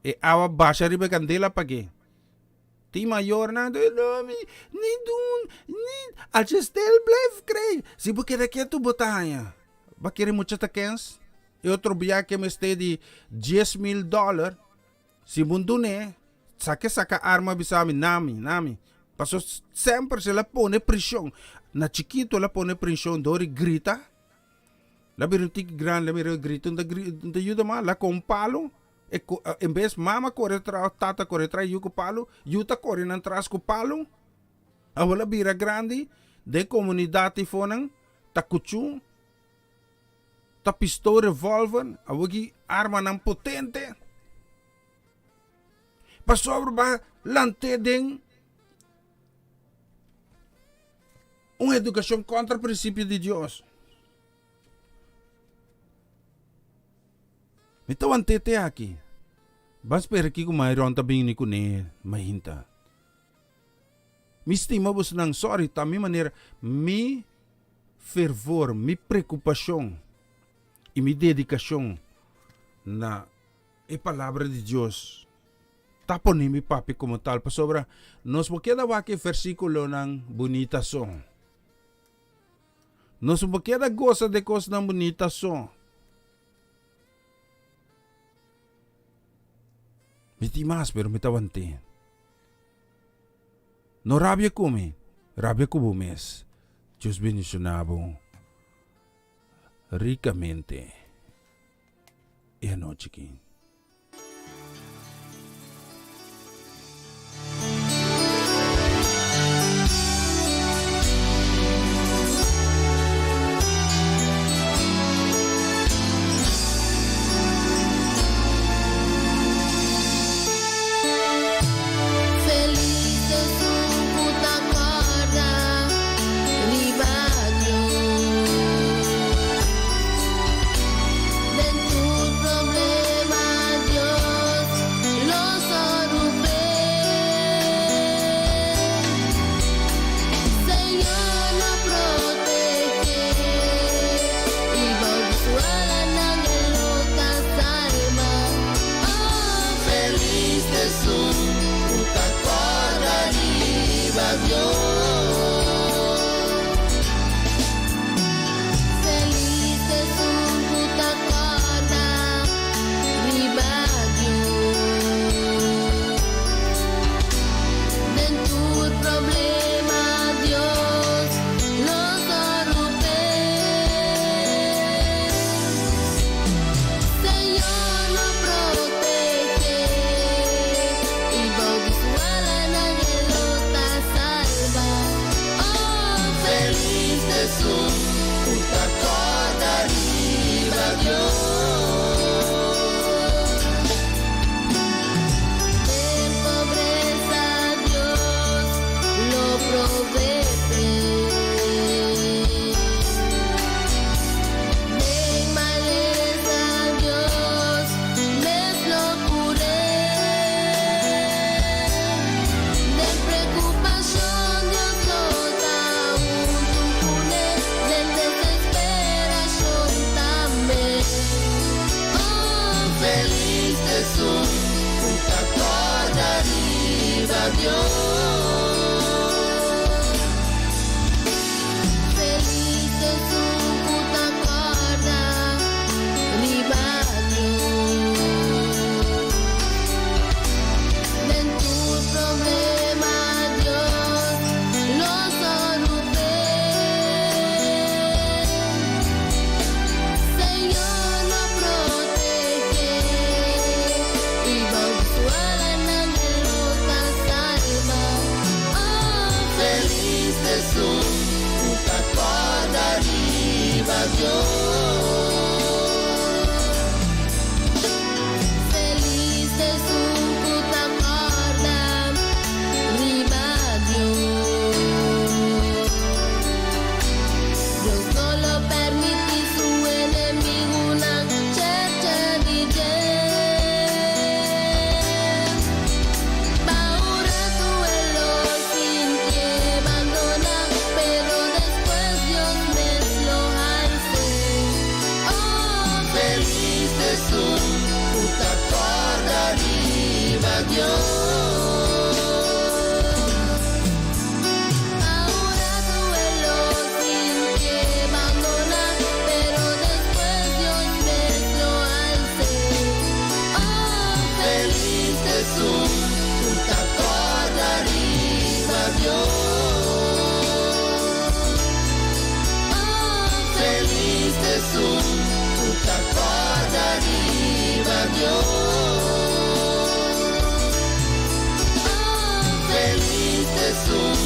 E awa basha riba e kandela pag'é. Tin mayornan ta bisa, no mi ni dun ni als je stil blijft krijg. Si bo keda ketu bo ta haña. Bo a kere mucha ta kens. E otro bia ke mester di 10,000 dollar, si bo dun'é, sa ke saka arma bisa mi, nami, nami. Paso semper si el a pone preshon, na chikitu el a pone preshon dor di grita, el a bira un tiki grandi, el a mira grita no ta yuda mas, el a kon un palo. E en bes mama kore tras, tata kore tras yu ku palu, yu ta kore nan tras ku palu. Awor a bira grandi den komunidat eifonan ta kuchú, ta pistol, revolver, awor ki armanan potente. Pasobra ba lant'é den un edukashon kontra prinsipio di Dios. Mi ta want'é te aki. Ban spera kiko Myron ta bini kuné mainta. Mi stima bosnan, sorry, ta mi manera, mi fervor, mi preokupashon i mi dedikashon na e Palabra di Dios ta pone mi papia komo tal, pasobra nos por keda wak e versíkulonan bunita so. Nos por keda gosa di e kosnan bunita so. Mi tin mas, pero mi ta want'é. No rabia ku mi, rabia ku bo mes. Dios bendishoná bo rikamente e anochi aki. Felis esun ku ta kòrda riba Dios. Den tur problema Dios lo sòru p'e. Señor lo protegé i bou di su alanan e lo ta salba. Oh, Felis esun ku ta kòrda riba Dios. Felis esun ku ta kòrda riba Dios. Den tur problema Dios lo sòru p'e. Señor lo protegé i bou di su alanan e lo ta salba. Oh, Felis esun ku ta kòrda riba Dios. Den pobresa Dios lo proveé p'e. Den malesa Dios mes lo cur'é. Den preocupacion Dios lo ta huntu cuné. Den desesperacion tambe. Oh, Felis esun ku ta kòrda riba Dios. Felis esun ku ta kòrda riba Dios. Den tur problema Dios lo sòru p'e. Señor lo protegé i bou di su alanan e lo ta salba. Oh, Felis esun ku ta kòrda riba Dios. Felis esun ku ta kòrda riba Dios. Dios no lo permití su enemigunan chercha di dje. Pa un ratu e lo sintié bandoná, pero despues Dios mes lo hals'é. Oh, Felis esun ku ta kòrda riba Dios. Pa un ratu e lo sintié bandoná, pero despues Dios mes lo hals'é. Oh, Felis esun ku ta kòrda riba Dios. Oh, Felis esun ku ta kòrda riba Dios. t'esun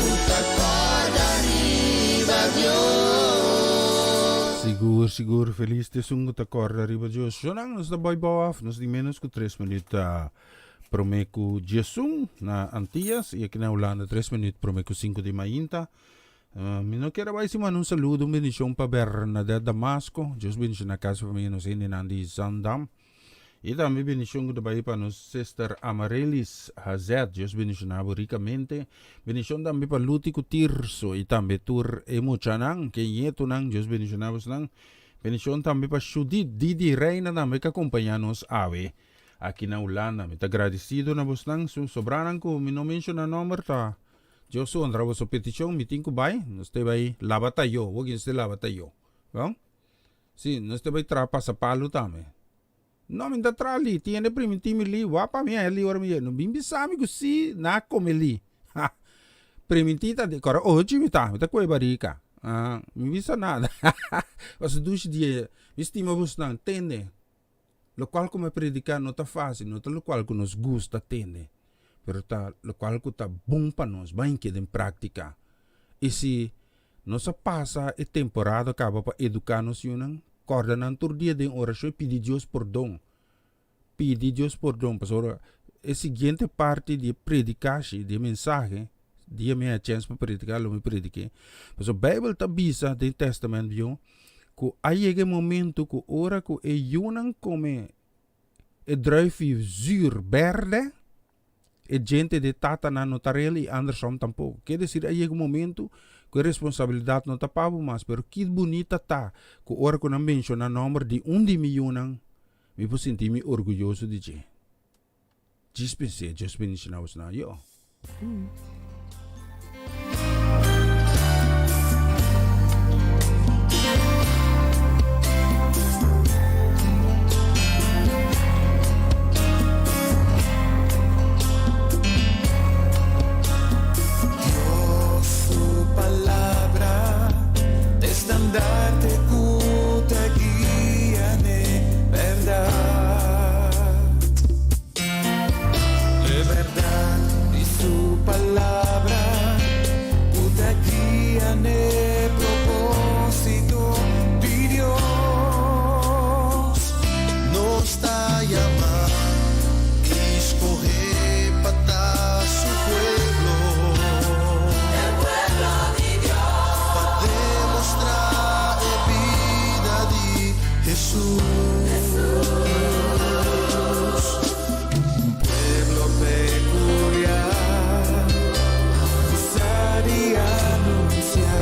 ku ta kòrda riba Dios. Sigur, sigur, felis t'esun ku ta kòrda riba Dios. Shonnan, nos ta bai bou af, nos tin ménos ku tres minüt promé ku diesun na Antias i aki na Hulanda tres minüt promé ku sinku di mainta. Mi no kier a bai sin manda un saludo, un bendishon pa Bernadette Damasco. Dios bendishoná kas i famia nos hendenan di Zandam. I tambe bendishon ku ta bai pa nos sister Amarelis Hazet. Dios bendishoná bo rikamente. Bendishon tambe pa Luti ku Tirso i tambe tur e muchanan, ke ñetunan. Dios bendishoná bosnan. Bendishon tambe pa Judith Didi Reina tambe ku a kompañá nos awe aki na Hulanda. Mi ta gradisido na bosnan. Su sobranan ku mi no menshoná nòmber ta Dios honra boso peticion, mi tin cu bay, nos te bay laba tayo, bo nos te laba tayo, bon? Si, nos te bay traha pasapalu tambe. No, mi ta traha li, tin hende priminti mi li, wak pa mi a li ora mi yega, no bin bisa mi cu si nan a come li, ha, priminti ta di, kora ochi mi ta, mi ta coe barica, ah, mi bisa nada, pasobra dushi dia, mi stima bosnan, tende. Lokual ku mi a prediká no ta fásil, no ta lokual ku nos gusta tende, pero ta lokual ku ta bon pa nos. Ban keda den práktika. I si nos a pasa e temporada kaba pa eduká nos yunan, kòrda nan tur dia den orashon i pidi Dios pordon. Pidi Dios pordon, pasobra e siguiente parti di e predikashi, di e mensahe, dia mi haña chèns pa prediká lo mi predik'é. Pasobra Beibel ta bisa den Tèstamènt Bieu ku a yega e momentu ku ora ku e yunan kome e druifie zuur bèrdè, e djente di e tatanan no ta rel i andersom tampoko. Ke desir a yega un momentu ku e responsabilidat no ta pa bo mas, pero ki bunita ta ku ora ku nan menshoná nòmber di un di mi yunan, mi por sinti mi orguyoso di dje. Djis pens'é, Dios bendiciona boso nan. Yo. Dios su palabra ta estandarte ku ta guia n'e bèrdat. E bèrdat di su palabra ku ta guia n'e propósito di Dios. Nos ta yamá i skohé pa ta su pueblo. E pueblo di Dios. Pa demostrá e bida di Hesus. Un pueblo peculiar cu sa di anuncia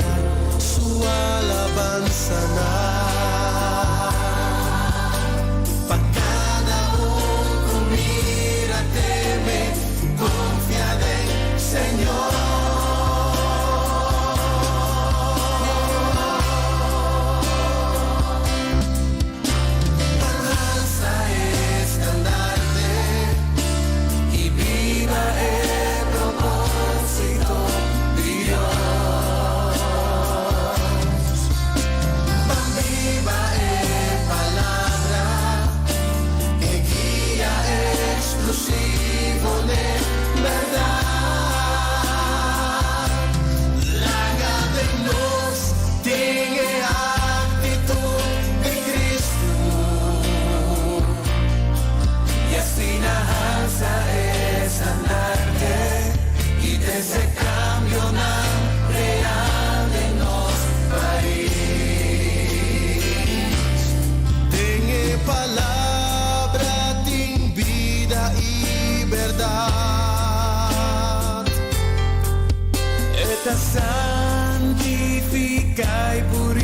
Su alabansanan. Pa cada un cu mira teme, confia den Señor. Pa alsa e estandarte y biba e propósito di Dios. Pa biba e palabra, e guia exclusivo n'e berdad. Laga den nos tin e actitud di Cristo y asina alsa e estandarte y trece cambionan real den nos pais. Den e palabra tin bida y berdad. E ta santifica y purifica.